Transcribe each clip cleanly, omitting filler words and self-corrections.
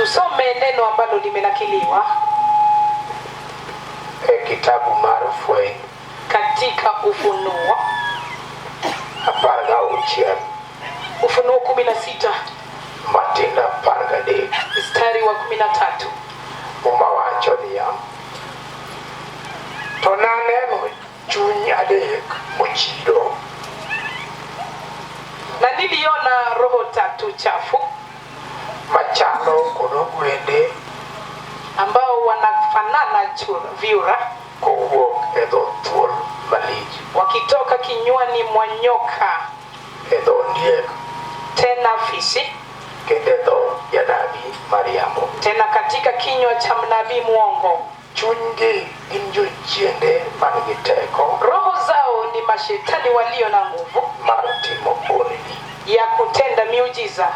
Tusome neno ambalo limenakiliwa e kitabu mar Fweny katika Ufunuo, 16 Ufunuo 16 matindo 13. Mstari wa 13. Muma wacho niya, to naneno chuny adek mochido Na niliona roho tatu chafu machalo kod ogwende ambao wanafanana vyura kowuok e dho thuol malich, wakitoka kinywani mwa nyoka, e dho ondiek tena fisi, kendo e dho janabi mariambo. Tena katika kinywa cha mnabii mwongo. Chunygi gin jochiende man gi teko Roho zao ni mashetani walio na nguvu mar timo honni. Ya kutenda miujiza.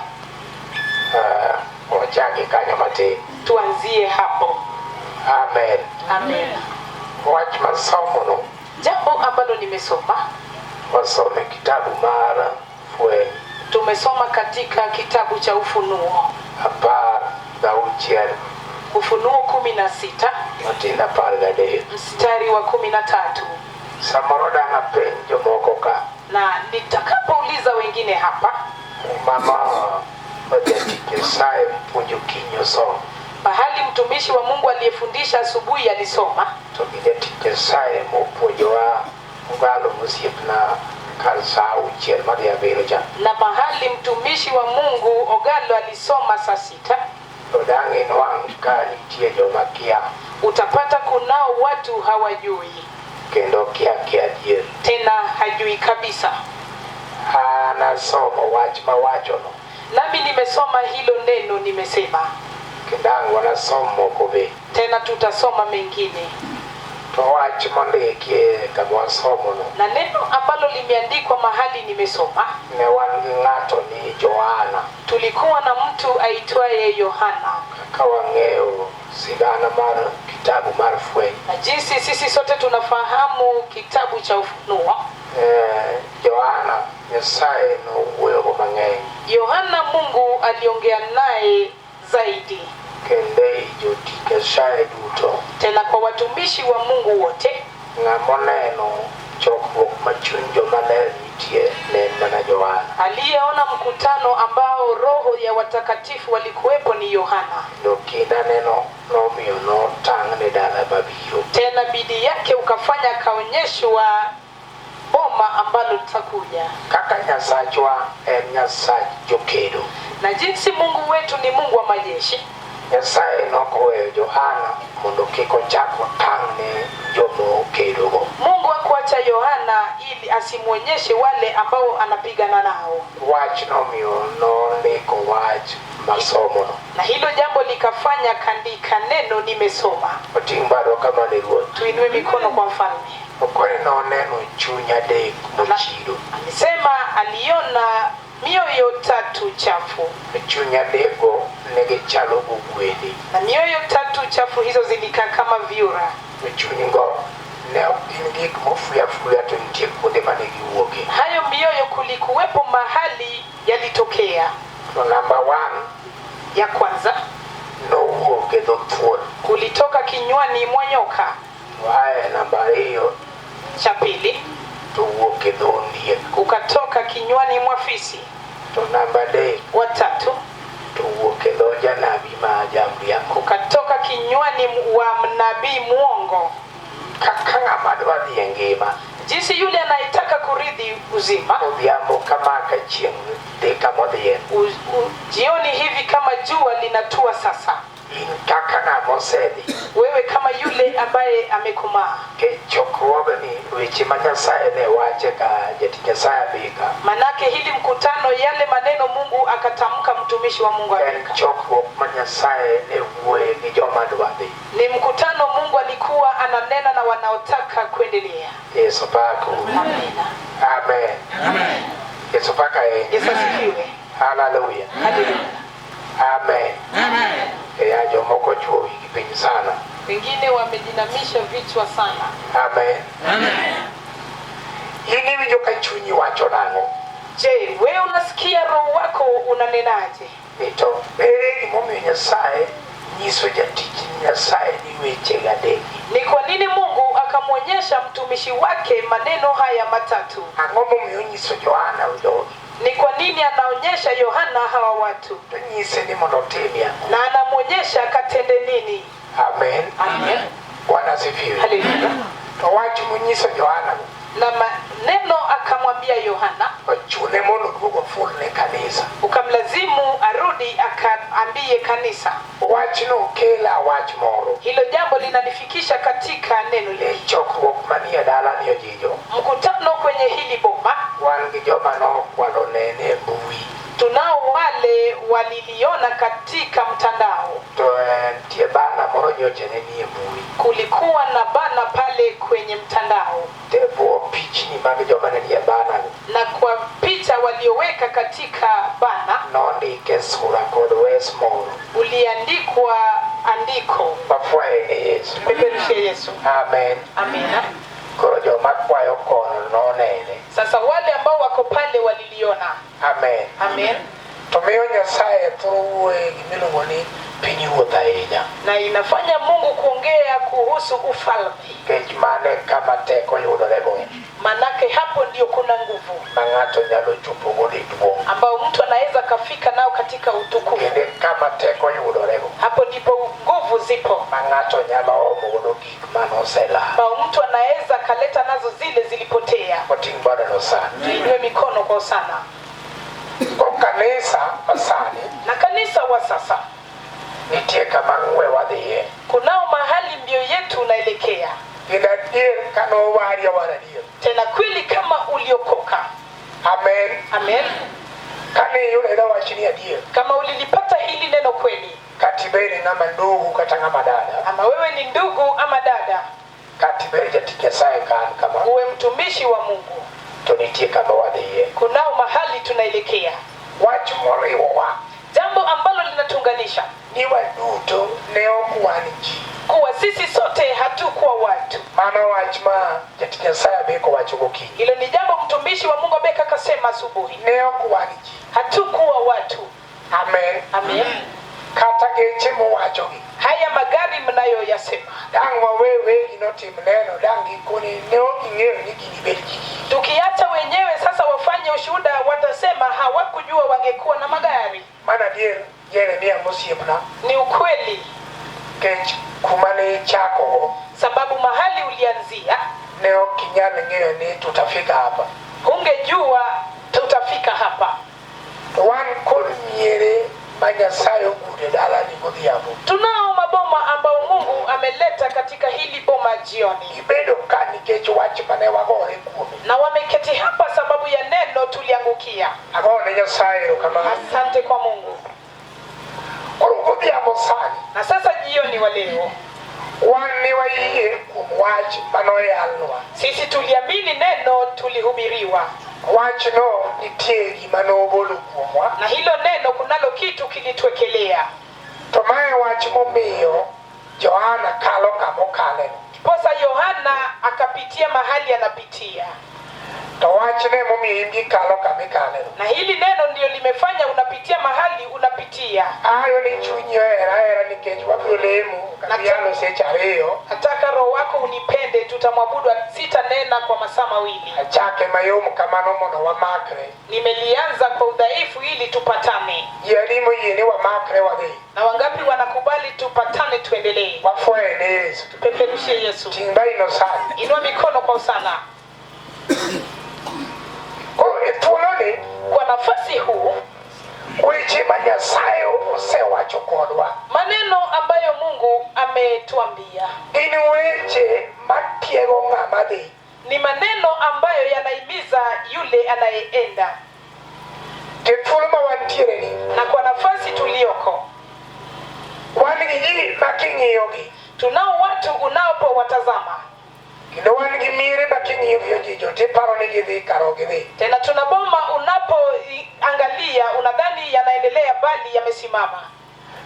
Wachaki kanyo matin. Tuanzie hapo. Amen. Amen. Wach masomono, Jambo ambalo nimesoma, wasome kitabu mar Fweny tumesoma katika kitabu cha Ufunuo, 16 Ufunuo 16 matindo 13. Mstari wa 13. Samoro dang' apenj jomoko ka Na nitakapouliza wengine hapa, mama ma jatich Nyasaye puonjo kiny osom pahali mtumishi wa Mungu aliyefundisha asubuhi alisoma, to gi jatich Nyasaye mopuonjowa Ogalo mosiepna kar sa 6 madhi 7 cha, na mahali mtumishi wa Mungu Ogalo alisoma saa 6, to dang' inwang' ka nitie joma kia utapata kunao watu hawajui, kendo kia kia adier. Tena hajui kabisa. An asomo wach mawachono, Nami nimesoma hilo neno, nimesema, kendo ang' wanasom moko be. Tena tutasoma mengine. To wach mondikie kama wasomono, Na neno ambalo limeandikwa mahali nimesoma, ne wan gi ng'ato ni Johana. Tulikuwa na mtu aitwaye Yohana. Kaka wang'eyo sigana mar kitabu mar Fweny, Na jinsi sisi sote tunafahamu kitabu cha Ufunuo, Yohana Nyasaye nowuoyogo mang'eny, Yohana Mungu aliongea naye zaidi, kendo ei jotich Nyasaye duto, tena kwa watumishi wa Mungu wote, ng'ama oneno chokruok ma chuny jomaler nitie ne en mana Johana. Aliyeona mkutano ambao roho ya watakatifu walikuwepo ni Yohana. Kendo kinda neno nomiyo notang' ne dala mabiro. Tena bidii yake ukafanya akaonyeshwa boma ambalo litakuja. Kaka Nyasachwa en Nyasach jokedo, Na jinsi Mungu wetu ni Mungu wa majeshi, Nyasaye nokoweyo Johana mondo kik ochak otang' ne joma okedogo. Mungu hakuacha Yohana ili asimwonyeshe wale ambao anapigana nao. Wach nomiyo nondiko wach masomono. Na hilo jambo likafanya kandika neno nimesoma. Oting' badwa kama ne Ruoth. Tuinue mikono kwa mfalme. Okoni noneno chuny adek mochido. Alisema aliona mioyo tatu chafu. Chuny adekgo ne gichalo gogwende. Na mioyo tatu chafu hizo zilikaa kama vyura. Chunygo ne ok gin gik mofuyo afuya to nitie kuonde mane giwuoke. Hayo mioyo kulikuwepo mahali yalitokea. To namba 1, Ya kwanza, nowuok e dho thuol. Kulitoka kinywani mwa nyoka. To ae namba 2, Cha pili, to wuok e dho ondiek. Ukatoka kinywani mwa fisi. To namba 3, Wa tatu, to wuok e dho janabi ma jamriambo. Ukatoka kinywani wa mnabii mwongo. Kaka ng'ama dwa dhi e ngima, Jinsi yule anayetaka kurithi uzima, odhiambo kama ka chieng' dhi kama odhiye, jioni hivi kama jua linatua sasa, in kaka ng'ama osedhi, wewe kama yule ambaye amekomaa, ke chokruogni weche ma Nyasaye ne wache ka jatich Nyasaye Abika, manake hili mkutano, yale maneno Mungu akatamka mtumishi wa Mungu en Abika, chokruok ma Nyasaye ne wuoye gi joma dwa dhi. Ni mkutano Mungu alikuwa ananena na wanaotaka kuendelea. Yesu pako. Amina. Amen. Amen. Yesu paka e. Yesu asifiwe. Haleluya. Haleluya. Amen. Amen. Ya jomoko chwo wigi piny sana. Wengine wamejinamisha vichwa sana. Amen. Amen. In iwinjo ka chunyi wacho nang'o? Je, wewe unasikia roho wako unanenaje? Ni to ere gimomiyo Nyasaye nyiso jatich Nyasaye ni weche adek? Ni kwa nini Mungu akamwonyesha mtumishi wake maneno haya matatu? Ang'o momiyo onyiso Johana jogi? Ni kwa nini anaonyesha Yohana hawa watu To nyise ni mondo otimie ang'o? Na anamwonyesha katende nini? Amen. Amen. Bwana asifiwe. Haleluya. To wach monyiso Johana Na maneno akamwambia Yohana, ochune mondo oduog oful ne kanisa. Ukamlazimu arudi akaambie kanisa. Wachno kela wach moro. Hilo jambo linanifikisha katika neno E hili. chokruok manie dala ni Ojijo, Mkutano kwenye hili boma, wan gi joma nokwalo nene e mbui. Tunao wale waliliona katika mtandao. To nitie bana moro nyocha ne nie mbui. Kulikuwa na bana pale kwenye mtandao, To e bwo pichni mag joma ne nie bana na kwa picha walioweka katika bana nondike sura kod wes moro. Uliandikwa andiko. Wafwaye ne Yesu. Peperushe Yesu. Amen. Amina. Koro joma kwayo kono nonene. Sasa wale ambao wako pale waliliona. Amen. Amen. To miyo Nyasaye thoro wuoye gimiluongo ni pinyruoth ahinya. Na inafanya Mungu kuongea kuhusu ufalme, Nikech mano e kama teko yudorego manake hapo ndio kuna nguvu ma ng'ato nyalo chopo godo e duong'. ambao mtu anaweza kafika nao katika utukufu. Kendo kama teko yudorego Hapo ndipo nguvu zipo ma ng'ato nyalo omo godo gik manoselal. Ambao mtu anaweza kaleta nazo zile zilipotea. Oting' badano sani. Tuinue mikono kwa sana. Ko kanisa masani Na kanisa wa sasa, nitie kama ng'we wadhiye. Kunao mahali mbio yetu unaelekea. Kendo adier kanowari awar adier. Tena kweli kama uliokoka. Amen. Amen. Kane iyudo wach ni adier. Kama ulilipata hili neno kweli, Kata ibed ng'ama ndugu kata ng'ama dada. Ama wewe ni ndugu ama dada, Kata ibed jatich Nyasaye kan kama. Uwe mtumishi wa Mungu, To nitie kama wadhiye. Kunao mahali tunaelekea. Wach moriwowa. Jambo ambalo linatuunganisha Ni waduto ne ok wan ji. kuwa sisi sote hatukuwa watu. Mano wach ma jatich Nyasaye Abeko wacho gokinyi. Hilo ni jambo mtumishi wa Mungu Abeko akasema asubuhi. Ne ok wan ji. Hatukuwa watu. Amen. Amen. Kata geche muwachogi. Haya magari mnayoyasema, Dang' wawe wegi notim neno, dang' gikoni ne ok ging'eyo ni gini bed gi gigi. Tukiacha wenyewe sasa wafanye ushuhuda, watasema hawakujua wangekuwa na magari. Mano adier, Jeremia mosiepna. Ni ukweli. Kech kuma ne ichakogo, sababu mahali ulianzia ne ok inyal ng'eyo ni tutafika hapa. Hungejua tutafika hapa. To wan kod miere ma Nyasaye ogudo e dalani godhiambo. Tunao maboma ambao Mungu ameleta katika hili boma jioni. Gibedo ka nikech wach mane wagore kuome. Na wameketi hapa sababu ya neno tuliangukia. Agone Nyasaye erokamano. Asante kwa Mungu. Koro godhiambo sani, Na sasa jioni wa leo, wan ne wayie kuom wach manoyalnwa. Sisi tuliamini neno tulihubiriwa. Wachno nitie gima nobolo kuomwa. Na hilo neno kunalo kitu kilitwekelea. To mae wach momiyo Johana kalo kama okaleno. Ndiposa Yohana akapitia mahali anapitia. To wachne momiyo in gikalo kama ikaleno. Na hili neno ndio limefanya unapitia mahali unapitia. Ayo ni chunyi ohera ahera nikech wabiro lemo kata yalo seche ariyo. Nataka roho wako unipende, tutamwabudu, sitanena kwa masaa mawili. Achake mayom kamano mondo wamakre. Nimelianza kwa udhaifu ili tupatane. Ji adi moyie ni wamakre wadhi? Na wangapi wanakubali tupatane tuendelee? Wafwaye ne Yesu. Tupeperushe Yesu. Ting' baino sani. Inua mikono kwa usana. Koro e thuoloni, kwa nafasi huu, weche ma Nyasaye osewacho kodwa maneno ambayo Mungu ametuambia gin weche matiego ng'ama dhi. Ni maneno ambayo yanahimiza yule anayeenda. To thuolo ma wantiere ni, na kwa nafasi tulioko, wan gi ji ma king'iyogi, tunao watu unapowatazama, kendo wan gi miere ma king'iyogi ojijo tiparo ni gidhi kar ok gidhi. Tena tuna boma unapoangalia unadhani yanaendelea bali yamesimama.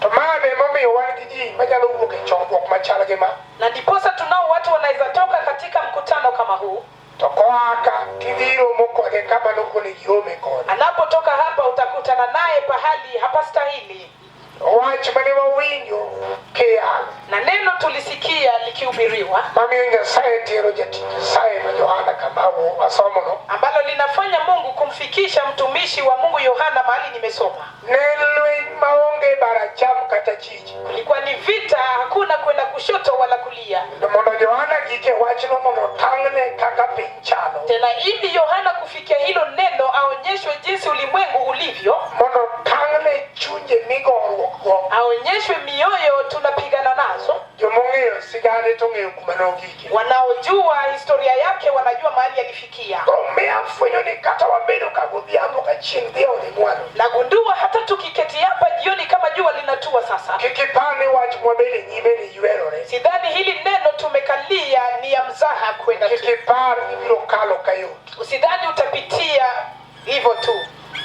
To ma be momiyo wan gi ji manyalo wuok e chokruok machal gi ma. Na ndiposa tunao watu wanaweza toka katika mkutano kama huu. To koa ka tidhi romo kode kama nokone girome kode. Anapotoka hapa utakutana naye pahali hapastahili. Wach mane wawinjo kiyalo Na neno tulisikia likihubiriwa, mamiyo Nyasaye tero jatich Nyasaye ma Johana kama asomono ambalo linafanya Mungu kumfikisha mtumishi wa Mungu Yohana mahali nimesoma. Ne lweny maonge baracham kata chich. Kulikuwa ni vita, hakuna kwenda kushoto wala kulia. Mondo Johana gike wachno mondo otang'ne kaka piny chalo. Tena ili Yohana kufikia hilo neno aonyeshwe jinsi ulimwengu ulivyo, Mondo otang'ne chunje migoruok go. Aonyeshwe mioyo tunapigana nazo. Jomong'eyo sigane to ong'eyo kuma nogike. Wanaojua historia yake wanajua mahali alifikia. Koro miya fwenyo ni kata wabedo ka godhiambo ka chieng' dhi odhi mwalo. Nagundua hata tukiketi hapa jioni kama jua linatua sasa, Kik ipar ni wach mwabedo e nyime ni ywerore. Sidhani hili neno tumekalia ni ya mzaha kwenda Kik tu. ipar ni biro kalo kayot. Usidhani utapitia hivyo tu.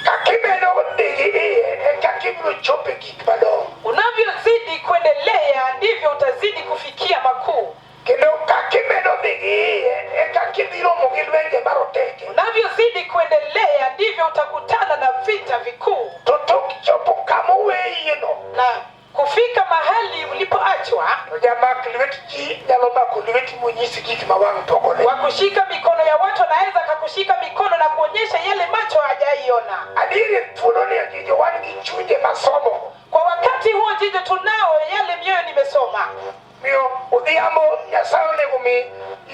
Kaka imedo dhi gi iye e kaka ibiro chopo e gik madongo. Unavyozidi kuendelea ndivyo utazidi kufikia makuu. Kendo kaka imedo dhi gi iye e kaka idhi romo gi lwenje maroteke. Unavyozidi kuendelea ndivyo utakutana na vita vikuu, To tok chopo kama oweyie no, na kufika mahali ulipoachwa, to jamak lwet ji nyalo mako lweti monyisi gik ma wang' pok oneno. Wakushika mikono ya watu anaweza akakushika mikono na kuonyesha yale macho hajaiona. Adieri thuolo ni jijo wan gi chunje masomo. Kwa wakati huo jijo tunao yale mioyo nimesoma. Miyo odhiambo Nyasaye onego mi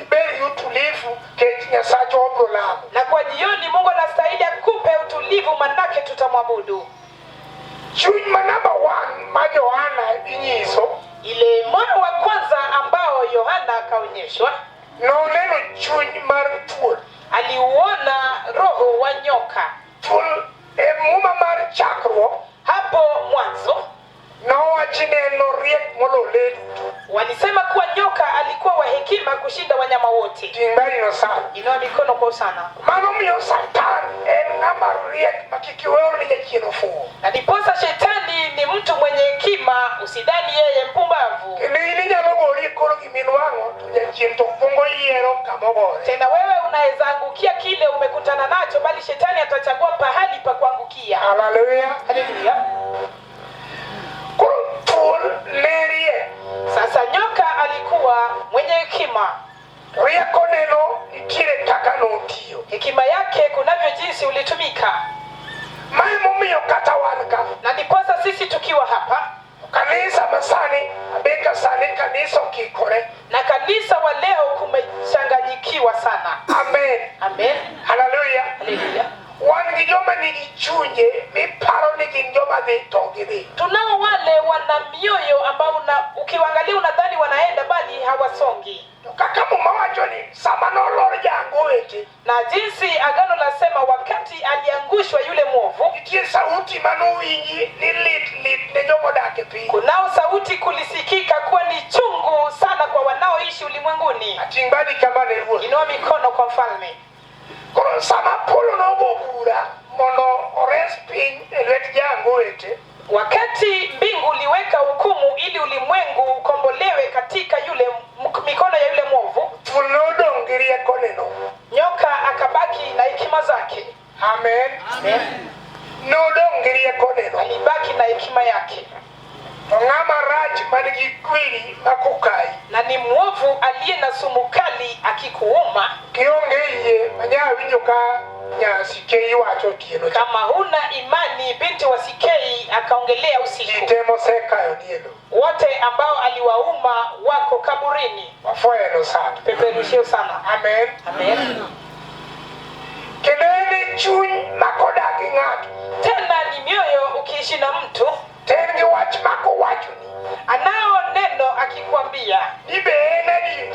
ibed gi utulivu kech Nyasachwa wabiro lamo. Na kwa jioni Mungu anastahili akupe utulivu, manake tutamwabudu. Chuny ma namba 1 ma Johana inyiso, Ile moyo wa kwanza ambao Yohana akaonyeshwa, noneno chuny mar thuol. Aliuona roho wa nyoka. Thuol e muma mar chakruok, Hapo mwanzo nowachi ni en noriek molo le duto. Walisema kuwa nyoka alikuwa wa hekima kushinda wanyama wote. Ting' badi sana. Inua mikono kwa sana. Mano miyo Satan en ng'ama riek ma kik iweyo ni jachien ofuwo. Na ndiposa shetani ni mtu mwenye hekima, usidhani yeye mpumbavu. Kendo in inyalo gori koro giminwang'o to jachien to kwongo yiero kama ogore. Tena wewe unaweza angukia kile umekutana nacho, bali shetani atachagua pahali pa kuangukia. Haleluya. Haleluya. Koro thuol ne riek. Sasa nyoka alikuwa mwenye hekima. Rieko neno nitiere kaka notiyo. Hekima yake kunavyo jinsi ulitumika. Mae momiyo kata wan ka. Na ndiposa sisi tukiwa hapa, Kanisa masani, abeka sani kanisa okikore. Na kanisa wa leo kumechanganyikiwa sana. Amen. Amen. Haleluya. Haleluya. Wan gi joma nigi chunje miparo ni gin joma dhi to gidhi. Tunao wale wana mioyo ambao ukiwaangalia unadhani wanaenda bali hawasongi. To kaka Muma wacho ni sama nolor jangowete, Na jinsi agano lasema wakati aliangushwa yule mwovu, nitie sauti manowinji ni lit lit ne jomodak e piny. Kunao sauti kulisikika kuwa ni chungu sana kwa wanaoishi ulimwenguni. Ating' badi kama ne ruoth. Inua mikono kwa mfalme. Koro sama polo nogo bura mondo ores piny e lwet jangowete, wakati mbingu liweka hukumu ili ulimwengu ukombolewe katika yule mikono ya yule mwovu, thuol nodong' gi riekoneno. Nyoka akabaki na hekima zake. Amen. Amen. Nodong' gi riekoneno. Alibaki na hekima yake. To ng'ama rach man gi kwiri ma kokayi, Na ni mwovu aliye na sumu kali akikuuma, kionge yie manya winjo ka nyasikei wacho otieno cha. Kama huna imani, binti wa Sikei akaongelea usiku. Ji te mosekayo nie lo. Wote ambao aliwauma wako kaburini. Wafueno sana. Peperushio sana. Amen. Amen. Kendo en e chuny makodak gi ng'ato. Tena ni mioyo ukiishi na mtu, To en gi wach makowachoni. Anao neno akikwambia. Ni be en adier?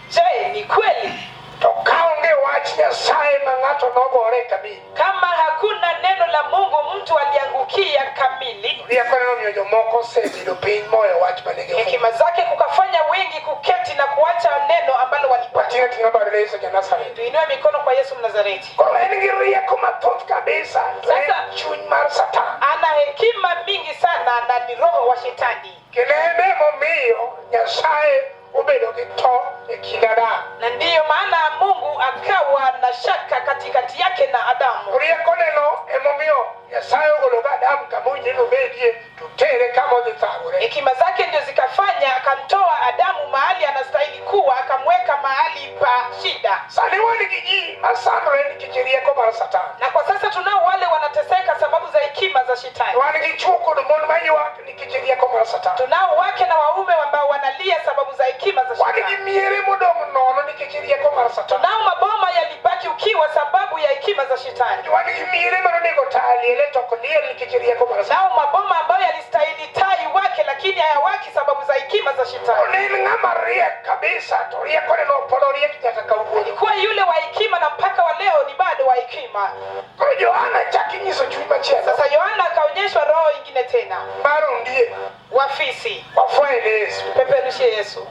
Je, ni kweli? To kaonge wach Nyasaye ma ng'ato nogore kamili, Kama hakuna neno la Mungu mtu aliangukia kamili, rieko neno miyo jomoko osebedo piny moyo wach mane gifuwo. Hekima zake kukafanya wengi kuketi na kuacha neno ambalo walipata. Wating'o ting'a bad Yesu ja Nazareth. Tuinue mikono kwa Yesu Mnazareti. Koro en gi rieko mathoth kabisa, to en Sasa chuny mar Satan. Ana hekima mingi sana na ni roho wa shetani. Kendo en emomiyo Nyasaye obedo gi to e kind Adam. Na ndiyo maana Mungu akawa na shaka katikati yake na Adamu. Riekoneno emomiyo Nyasaye ogolo ga Adam kama owinjore nobedie to tere kama odhi thagore. Hekima zake ndio zikafanya akamtoa Adamu mahali anastahili kuwa, akamweka mahali pa shida. Sani wan gi ji masandore nikech rieko mar Satan. Na kwa sasa tunao wale wanateseka sababu za hekima za shetani. Wan gi chwo kod mon maywak nikech rieko mar Satan. Tunao wake na waume ambao wanalia sababu za hekima za Wan gi shetani. miere modong' nono nikech rieko mar Satan. Tunao maboma yalibaki ukiwa sababu ya hekima za shetani. Wan gi miere manonego taya liele to ok liel nikech rieko mar Satan. Nao maboma ambayo yalistahili tai wake lakini hayawaki sababu za hekima za To shetani. ne en ng'ama riek kabisa to riekone no pod oriek nyaka kawuono. Alikuwa yule wa hekima na mpaka wa leo ni bado wa hekima. Koro Johana chak inyiso chuny machielo Sasa Yohana akaonyeshwa roho ingine tena, mar ondiek wafisi. wafwenye Yesu. Peperushie Yesu.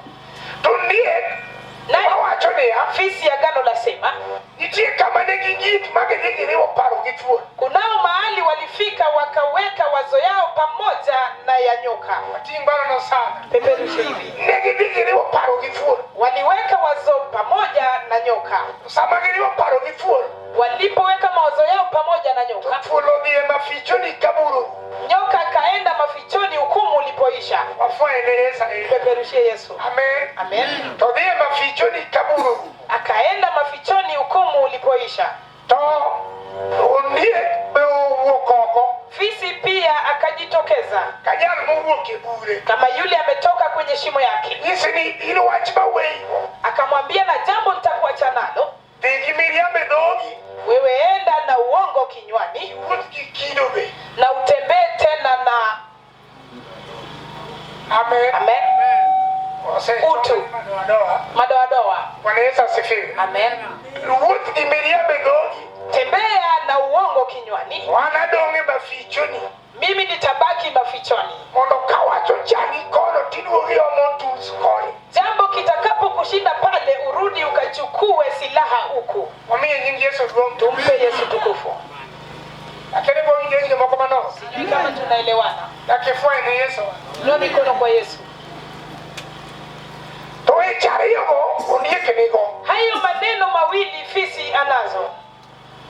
To ondiek Naye wawacho niya fisi agano lasema nitie kama ne gigik ma gidhi giriwo paro gi thuol. kunao mahali walifika wakaweka wazo yao pamoja na ya nyoka. Ating' barono sana. Peperushe hivi, Ne gidhi giriwo paro gi thuol. waliweka wazo pamoja na nyoka. Sama giriwo paro gi thuol, Walipoweka mawazo yao pamoja na to nyoka, thuol odhi e mafichoni ka bur orumo. nyoka akaenda mafichoni, hukumu ulipoisha. Wafwenye ne Yesu ahinya. Peperushie Yesu. Amen. Amen. To dhi e mafichoni ka bur orumo. Akaenda mafichoni, hukumu ulipoisha. To ondiek be owuok oko Fisi pia akajitokeza ka jal mowuok e bure. kama yule ametoka kwenye shimo yake, Nyise ni in wach maweigo. akamwambia, na jambo nitakuacha nalo, Dhi gi miriambo e dhogi, wewe enda na uongo kinywani iwuoth gi kido be. na utembee tena na Amen. amen Osechome Utu. madoadoa. madoadoa. Bwana Yesu asifiwe. Amen. Wuoth gi miriambo e dhogi, Tembea na uongo kinywani, wan adong' e mafichoni. mimi nitabaki mafichoni. Mondo kawacho changi kono tiduogo iomo tools koni. Jambo kitakapokushinda pale, urudi ukachukue silaha huku. Wamiyo nying Yesu duong'. Tumpe Yesu tukufu. Lakini bo winjo jomoko manok. Sijui kama tunaelewana. Dakifweny ne Yesu. Inua mikono kwa Yesu. To weche ariyogo ondiek nigo. Hayo maneno mawili fisi anazo,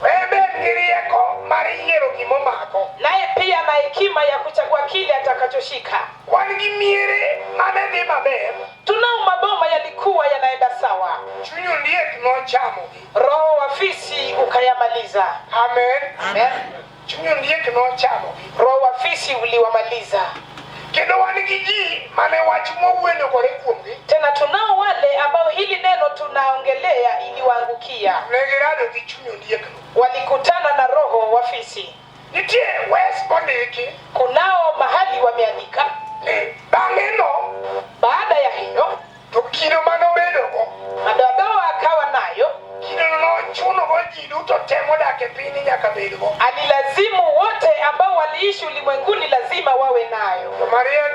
En be en gi rieko mar yiero gimomako. naye pia ana hekima ya kuchagua kile atakachoshika. Wan gi miere mane dhi maber, Tunao maboma yalikuwa yanaenda sawa, chuny ondiek nochamogi. roho wa fisi ukayamaliza. Amen. Amen. Chuny ondiek nochamogi. Roho wa fisi uliwamaliza. Kendo wan gi ji mane wach mwawuoyo kore kuomgi. Tena tunao wale ambao hili neno tunaongelea iliwaangukia, Ne girado gi chuny ondiekno. walikutana na roho wa fisi. Nitie wes mondiki Kunao mahali wameandika ni bang'e no baada ya hiyo to kido manobedogo madoadoa akawa nayo, kidono nochunogo ji duto te modak e piny nyaka bedgo. alilazimu wote ambao waliishi ulimwenguni lazima wawe nayo, Jomariek,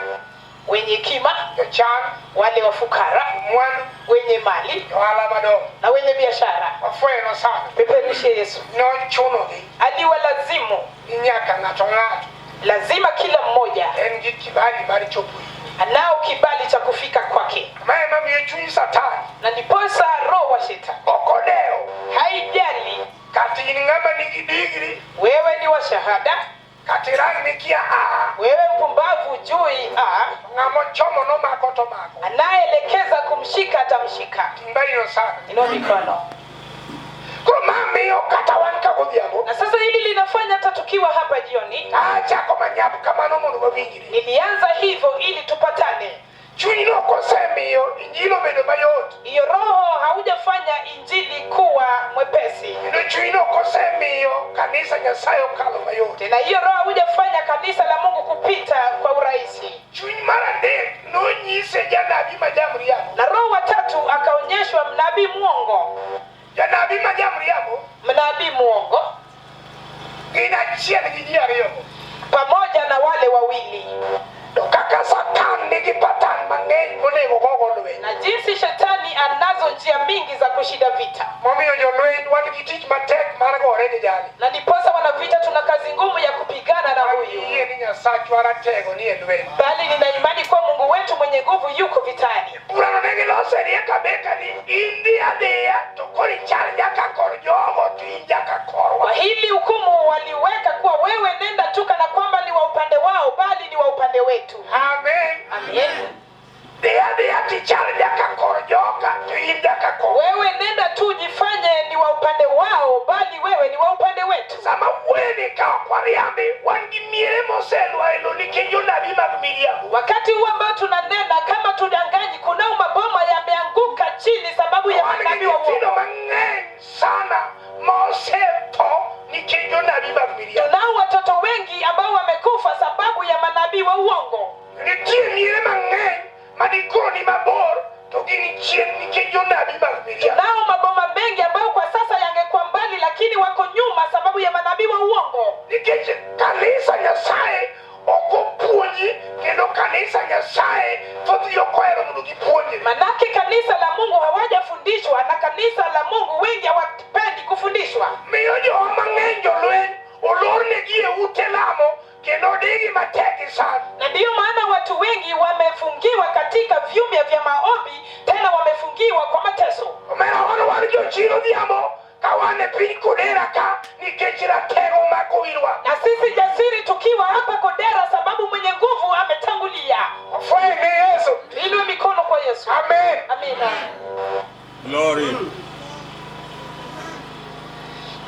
wenye hekima, jochan, wale wafukara, mwandu, wenye mali johala madongo. na wenye biashara. Wafwenyo sana. Peperushe Yesu. Nochunogi Aliwalazimu, ni nyaka ng'ato ng'ato lazima kila mmoja en gi kibali mar chopo ire. anao kibali cha kufika kwake, Ma ema miyo chuny Satan na ndiposa roho wa shetani ok odewo haijali kata in ng'ama nigi digri wewe ni wa shahada, kata irang mikia A wewe mpumbavu jui a ng'ama ochomo nomako to mako. anayeelekeza kumshika atamshika. Ting' barino sana. Inua mikono. Koro ma miyo kata wan ka godhiambo Na sasa hili linafanya hata tukiwa hapa jioni, achako manyap kamano mondo wawinjre. nilianza hivyo ili tupatane. Chunyno kosemiyo injili obedo mayot. Hiyo roho haujafanya injili kuwa mwepesi Kendo chunyno kosemiyo kanisa Nyasaye okalo mayot. tena, hiyo roho haujafanya kanisa la Mungu kupita kwa urahisi. Chuny mar adek nonyise janabi ma jamriambo. Na roho watatu akaonyeshwa mnabii mwongo, Janabi ma jamriambo mnabii mwongo gin achiel gi ji ariyogo. pamoja na wale wawili, To kaka Satan nigi patan mang'eny monego gogo lweny. na jinsi shetani anazo njia mingi za kushinda vita, Momiyo jolweny wan gi tich matek mar gore gi jali. na ndiposa wanavita, tuna kazi ngumu ya kupigana na huyu, Ayie ni Nyasachwa ratego ni e lweny. bali nina imani kuwa Mungu wetu mwenye nguvu yuko vitani. Burano ne giloso wariambi wan gi miere moselwa e lo nikech jonabi mag miriambo. Wakati huu ambao tunanena, kama tudanganyi, kunao maboma yameanguka chini sababu ya Wan gi manabii wa nyithindo uongo. mang'eny sana mosetho nikech jonabi mag miriambo. Tunao watoto wengi ambao wamekufa sababu ya manabii wa uongo. Nitie miere mang'eny ma dikoro ni mabor to gin chien nikech jonabi mag miriambo. Tunao maboma mengi ambayo kwa sasa yangekuwa mbali, lakini wako nyuma sababu ya manabii wa uongo. Nikech kanisa Nyasaye ok opuonji kendo kanisa Nyasaye thothgi ok ohero mondo gipuonjre. Manake kanisa la Mungu hawajafundishwa, na kanisa la Mungu wengi hawapendi kufundishwa. Miyo jowa mang'eny jolweny olornegi e ute lamo kendo odigi matek gi sand. Na ndiyo maana watu wengi wamefungiwa katika vyumba vya maombi, tena wamefungiwa kwa mateso. Omera wan wan jochir odhiambo ka wan e piny Kodera ka nikech ratego omako wirwa. Na sisi jasiri tukiwa hapa Kodera, sababu mwenye nguvu ametangulia. Ofwenye ne Yesu. Tuinue mikono kwa Yesu. Amen. Amina. Glory.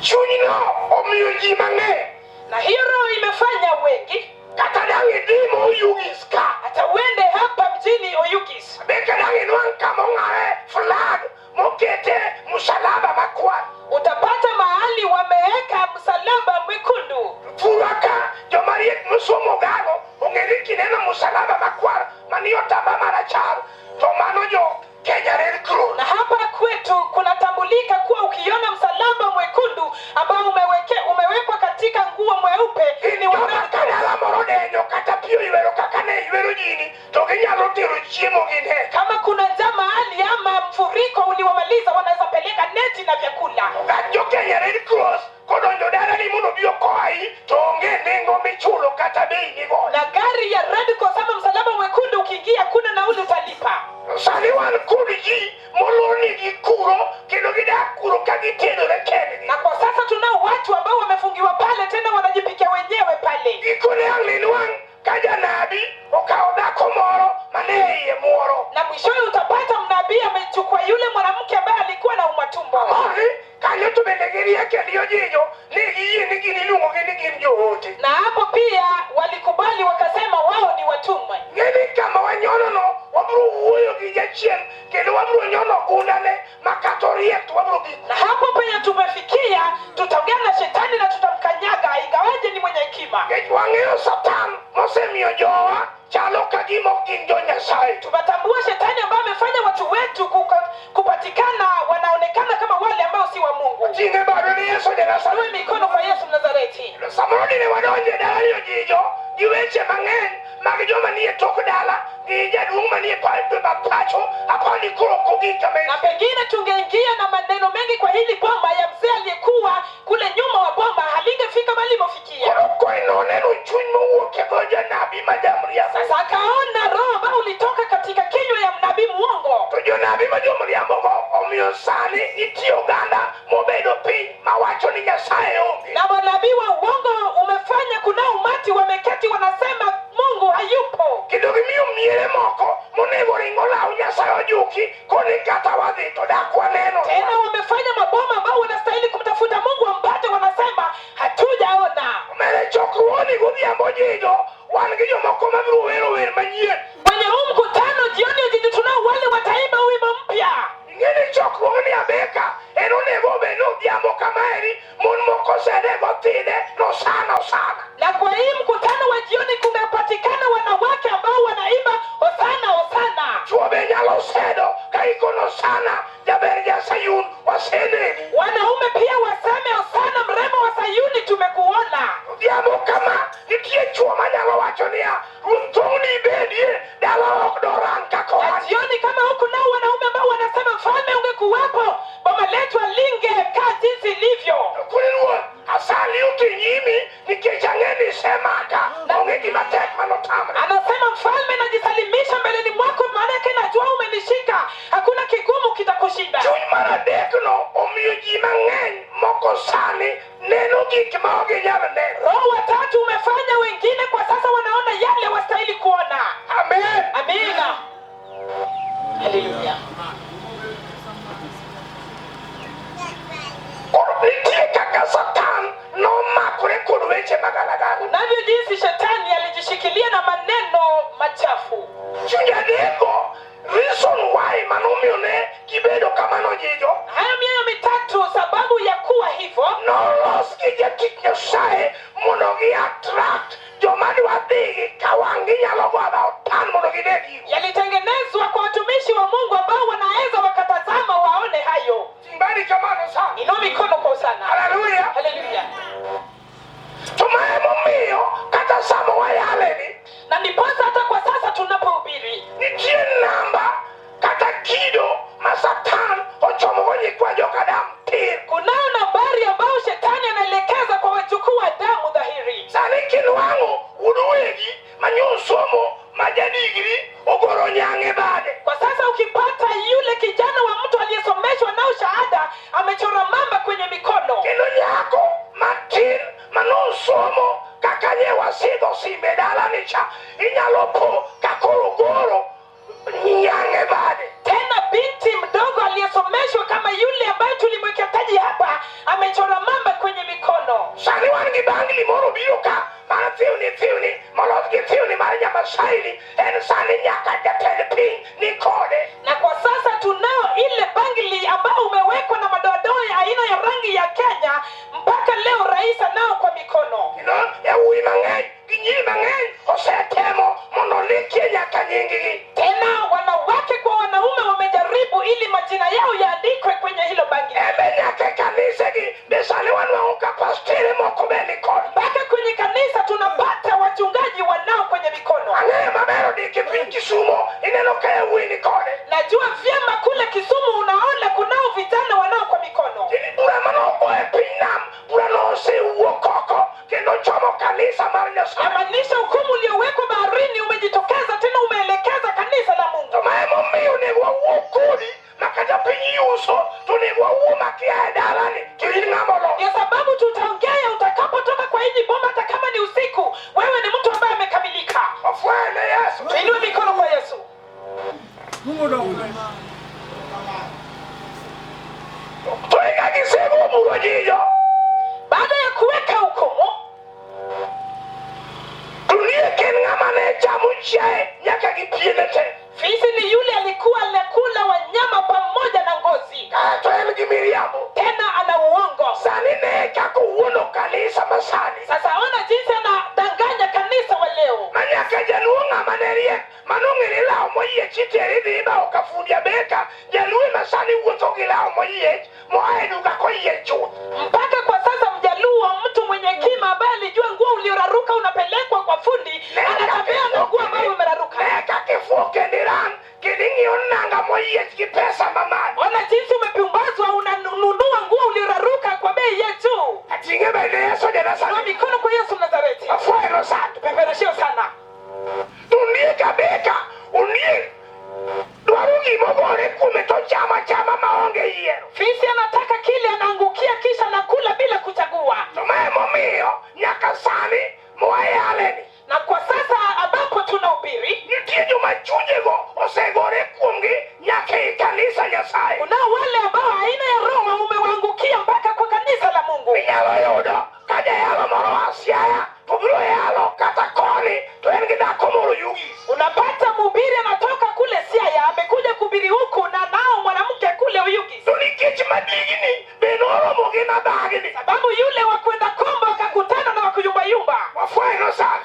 Chunyno omiyo ji mang'eny Na hiyo roho imefanya wengi, kata dang' idhi Oyugis ka hata uende hapa mjini Oyugis, be ka dang' inwang' kama ong'awe flag mokete musalaba makwar. Utapata mahali wameweka msalaba mwekundu. Thurwa ka joma riek mosomo gago ong'e ni kineno musalaba makwar mani otamba marachar to mano jo Kenya Red Cross. Na hapa kwetu kunatambulika kuwa ukiona msalaba mwekundu ambao umewekwa katika nguo mweupe Gin ni wa joma Red ka Cross. dala moro denyo kata pi oywero kaka ne ywero gini to ginyalo tero chiemo gine. Kama kuna njaa mahali ama mfuriko uliwamaliza, wanaweza peleka neti na vyakula. Gach jo Kenya Red Cross kodonjo dalani mondo obi okowi to onge nengo michulo kata bei migoyo. Na gari ya Red Cross ama msalaba mwekundu ukiingia, kuna nauli utalipa. Sani wan kod ji molornegi kuro kendo gidak kuro ka gitedore kendgi. Na kwa sasa tunao watu ambao wamefungiwa pale, tena wanajipikia wenyewe pale. Gikone ang' ninwang' ka janabi okawo dhako moro mane iye muoro. Na mwishowe utapata mnabii amechukua yule mwanamke ambaye alikuwa na umatumbo. Amor ni kanyo to bende giriek e ojinjo ni giyie ni gin iluongogi ni gin joote. Na hapo pia walikubali wakasema wao ni watumwa. Ng'e ni kama wanyonono wabiro wuoyo gi jachien kendo wabiro nyono gundane ma kata oriek to wabiro gik. Na hapo penye tumefikia, tutaongea na shetani na tutamkanyaga, ingawaje ni mwenye hekima. Nikech wang'eyo Satan mosemiyo jowa chalo ka gima ok gin jo Nyasaye. Tumetambua shetani ambaye amefanya watu wetu kupatikana wanaonekana kama wale ambao si wa Mungu. Ting'e bado ni Yesu ja Inue Nazareth. mikono kwa Yesu Mnazareti. Samoro dine wadonjo e dalani ojijo gi weche mang'eny mag joma nie tok dala gi jaduong' manie pacho apani koro ok ogik kama Na en. pengine tungeingia na maneno mengi kwa hili boma ya mzee aliyekuwa kule nyuma wa boma, halingefika mahali imofikia. Koro koinoneno chuny mowuok e dho janabi ma jamriambo. Sasa akaona roho ambayo ulitoka katika kinywa ya mnabii muongo. To jonabi ma jomriambogo omiyo sani nitie oganda mobedo piny mawacho ni Nyasaye onge. Na manabii wa uongo umefanya kuna umati wameketi wanasema Mungu hayupo. Kendo gimiyo miere moko monego ring olaw Nyasaye ojuki koni kata wadhi to dak waneno. Tena wamefanya maboma ambao wanastahili kumtafuta Mungu wampate, wanasema hatujaona. Omere chokruogni godhiambo jijo wan gi jomoko mabiro wero wer manyien. Kwenye huu mkutano jioni jiji tunao wale wataimba wimbo mpya. Ing'e ni chokruogni Abeka en onego obed ni odhiambo kamaeri mon moko sede gothidhe nosana osana. Na kwa hii mkutano wa jioni kunapatikana wanawake ambao wanaimba hosana hosana. Chuo be nyalo sedo ka ikono osana jaber ja Sayun waseneni. Wanaume pia waseme hosana, mrembo wa Sayuni, tumekuona. Odhiambo kama nitie chuo manyalo wacho niya ruoth tong'ni ibedie dala ok dorang kaka Na wan. jioni kama huku nao wanaume ambao wanasema mfalme, ungekuwepo boma letu alingekaa jinsi ilivyo. Koni ruoth asali otinyimi nikech ang'e ni isemaka onge gima tek manotamre. Anasema mfalme, najisalimisha mbeleni mwako, maanake najua umenishika, hakuna kigumu kitakushinda. Chuny mar adekno omiyo ji mang'eny moko sani neno gik ma ok ginyal neno. Roho wa tatu umefanya wengine kwa sasa wanaona yale wastahili kuona. Amen. Amina. Haleluya. Koro nitie kaka Satan nomakore kod weche mag Chunje adekgo, reason why manomiyo ne gibedo kamano jijo, Hayo mioyo mitatu, sababu ya kuwa hivyo, nolos gi jatich Nyasaye mondo gi attract joma dwa dhi gi kawang' ginyalo go about tan mondo gine gigo. Yalitengenezwa kwa watumishi wa Mungu ambao wanaweza wakatazama waone hayo. Ting' badi kamano sana. Inua mikono kwa sana. Haleluya. Haleluya. To ma emomiyo kata sama wayaleni, Na ndiposa hata kwa sasa tunapohubiri, nitie namba kata kido ma Satan ochomogo nyikwa joka Adam tir. Kunayo nambari ambayo shetani anaelekeza kwa wajukuu wa damu dhahiri. Sani kinwang'o wuod wegi manyosomo ma jadigri ogoro nyang'e bade. Kwa sasa ukipata yule kijana wa mtu aliyesomeshwa nao shahada amechora mamba kwenye mikono, Kendo nyako matin manosomo kaka nye wasidho simbe dalani cha inyalo po kakoro goro nyang'e bade. Tena binti mdogo aliyesomeshwa kama yule ambaye tulimwekea taji hapa amechora mamba kwenye mikono. Sani wan gi bangli moro biro ka mar thiwni thiwni molos gi thiwni mar Nyamasaini en sani nyaka jatend piny ni kode. Na kwa sasa tunao ile bangili ambayo umewekwa na madoadoa ya aina ya rangi ya Kenya, mpaka leo rais anao kwa mikono. Kendo yawuoyi mang'eny gi nyiri mang'eny osetemo mondo ondikie nyaka nying-gi. Tena wanawake kwa wanaume wamejaribu ili majina yao yaandikwe kwenye hilo bangili. Ebe nyaka e kanisegi be sani wanwang'o ka pastere moko be ni kod. Mpaka kwenye kanisa tunapata wachungaji wanao kwenye mikono. Ang'eyo maber odiki piny Kisumo ineno ka yawuoyi ni kode. Najua vyema kule Kisumu unaona kunao vijana wanao kwa mikono. Tini bura manogo e piny nam bura no osewuok oko kendo chomo kanisa mar Nyasaye. Yamaanisha hukumu uliowekwa baharini umejitokeza tena umeelekeza kanisa la Mungu. To ma emomiyo onego wawuo kodi ma kata piny yuso to onego wawuo makia e dalani to in ng'ama olo. Ndio sababu tutaongea utakapotoka kwa hii bomba, hata kama ni usiku, wewe ni mtu ambaye amekamilika. Ofwaye ne Yesu. Tuinue mikono kwa Yesu. To eka gisego buro jijo. Baada ya kuweka hukumu, To ondiek en ng'ama ne chamo chiaye nyaka gi piene te. Fisi ni yule alikuwa anakula wanyama pamoja na ngozi, Kaeto en gi miriambo. Tena ana uongo. Sani ne kaka owuondo kanisa masani. Sasa ona jinsi anadanganya kanisa wa leo, Ma nyaka jaluo ng'ama ne riek manong'e ni law moyiech iteri dhi ibawo ka fundi abeka jaluo ema sani wuotho gi law moyiech moa e duka koyiech chuth. Mpaka kwa sasa Mjaluo, mtu mwenye hekima ambaye alijua nguo ulioraruka unapelekwa kwa fundi, anatembea na nguo ambayo umeraruka. Ne kaka ifuo kendo irang kendo ing'iyo nanga moyiech gi pesa mamalo. Ona jinsi umepumbazwa, unanunua nguo ulioraruka kwa bei ya juu. Ating'e bende Yesu Inua ja-Nazareth. mikono kwa Yesu Nazareti, Afwayeno sani. tupeperushie sana. To ondiek abeka ondiek dwaro gimogore kuome to chamo achama maonge yiero. Fisi anataka kile anaangukia, kisha anakula bila kuchagua. To ma emomiyo nyaka sani mwayaleni Na kwa sasa ambapo tunahubiri, nitie joma chunjego osegore kuomgi nyaka ei kanisa Nyasaye. Kunao wale ambao aina ya roho umewaangukia mpaka kwa kanisa la Mungu. Inyalo yudo ka jayalo moro oa Siaya to biro yalo kata koni to en gi dhako moro Oyugis. Unapata mhubiri anatoka kule Siaya amekuja kuhubiri huku na nao mwanamke kule Oyugis, To nikech madigni be noromo gi mabagni. Sababu yule wa kwenda Kombo akakutana na wakuyumbayumba. Wafwenyo sani.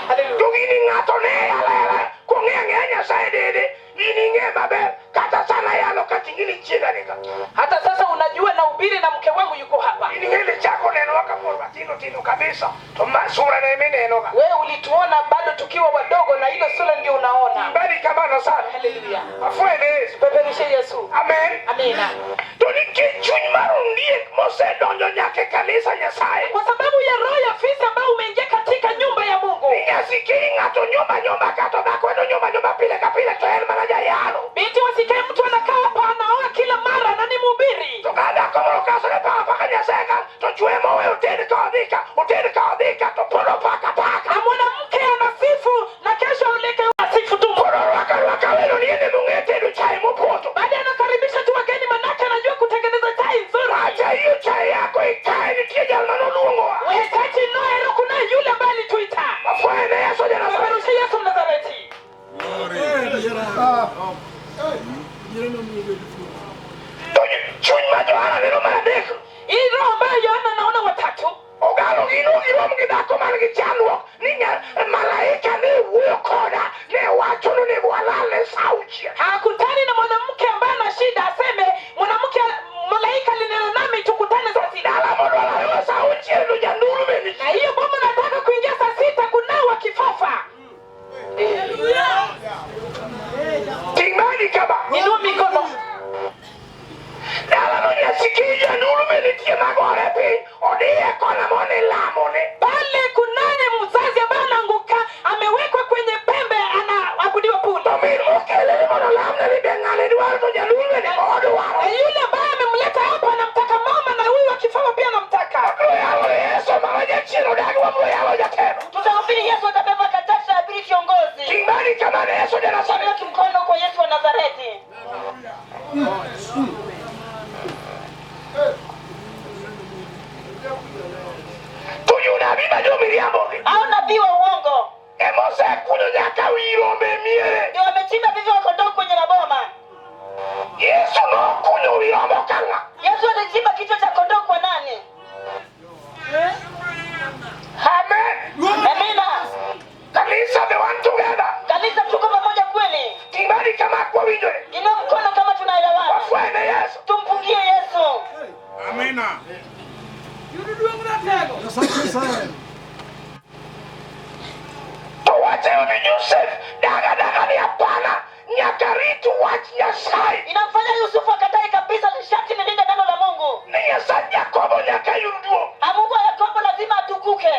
Haleluya. To gini ng'ato ne yalo ayala kong'eyo ang'eya Nyasaye dede in ing'e maber kata sana yalo kating'ini chiega ni ka. Hata sasa unajua nahubiri na mke wangu yuko hapa. In ing'e ni chako nenowa kapod watindo tindo kabisa to ma sura ne mineno ga. Wewe ulituona bado tukiwa wadogo na hilo sura ndio unaona. Badi kamano sana. Haleluya. Afwenyo Yesu. Peperushe Yesu. Amen. Amina. To nikech chuny mar ondiek mosedonjo nyaka e kanisa Nyasaye. Kwa sababu ya roho ya fisi ambayo umeingia katika nyumba ya Mungu. Inyasiki ng'ato nyumba nyumba kato dhako eno nyumba nyumba pile ka pile to en mana jayalo. Binti wasikae mtu anakaa hapa anaoa kila mara na ni mhubiri. To ka dhako moro kasore paka paka Nyasaye ka to chwe mowe oted ka odhi ka oted ka odhi ka to pod opaka paka. Na mwanamke anasifu na kesho aoleke asifu tu. Koro rwaka rwaka welo ni en emong'e tedo chai mopoto. Baadaye anakaribisha tu wageni manake anajua kutengeneza chai nzuri. Acha hiyo chai yako ikae nitie jal manoluongowa. Wewe chachi noero kuna yule ambaye alituita. Wafwenye Yesu ja Nazareth. Peperushe Yesu Mnazareti. Glory. To chuny ma Johana neno mar adek. Hii roho ambayo Yohana anaona watatu. Ogalo gino girom gi dhako man gi chandruok ni malaika ne wuoyo koda ne wacho ni onego walal sa auchiel. Hakutani na mwanamke ambaye ana shida aseme mwanamke malaika alinena nami tukutane saa 6. Dala modwa lalgo sa auchiel to jandulme Na nitie. hiyo boma nataka kuingia saa 6 kunao kifafa. Ting' badi kama. Inua mikono. Dala no nyasiki jandulme nitie magore piny odiye kona moni lamone. Pale kunaye mzazi ambaye anaanguka amewekwa kwenye pembe anaabudiwa punda. To min okele ni mondo olamne ni be ng'ane dwaro to jandulme ni odwaro. Na yule ambaye amemleta hapa anamtaka mama na huyu wa kifafa pia anamtaka. Wabiro yalo Yesu mama jachien odagi wabiro yalo jatelo. Tutahubiri Yesu atabeba kataa, tutahubiri kiongozi. Ting' badi kama ne Yesu ja Nazareth. Tuweke mkono kwa Yesu wa Nazareti. To jonabi ma jomiriambogi Au nabii wa uongo emosekunyo nyaka wi rombe miere. ndio wamechimba vichwa vya kondoo kwenye maboma. Yesu nokunyo wi rombo ka ng'a? Yesu alichimba kichwa cha kondoo kwa nani? Amen. Amina. Kanisa the one together. Kanisa, tuko pamoja kweli? Ting' badi kama kwawinjore. Inua mkono kama tunaelewana. Wafwenye Yesu. Tumpungie Yesu. Amina. To wacheyo ni Joseph daga daga ni hapana nyaka rit wach Nyasaye. Inamfanya Yusufu akatae kabisa, sharti nilinde neno la Mungu. Ni Nyasaye Jakobo nyaka yud duong'. Mungu wa Yakobo lazima atukuke.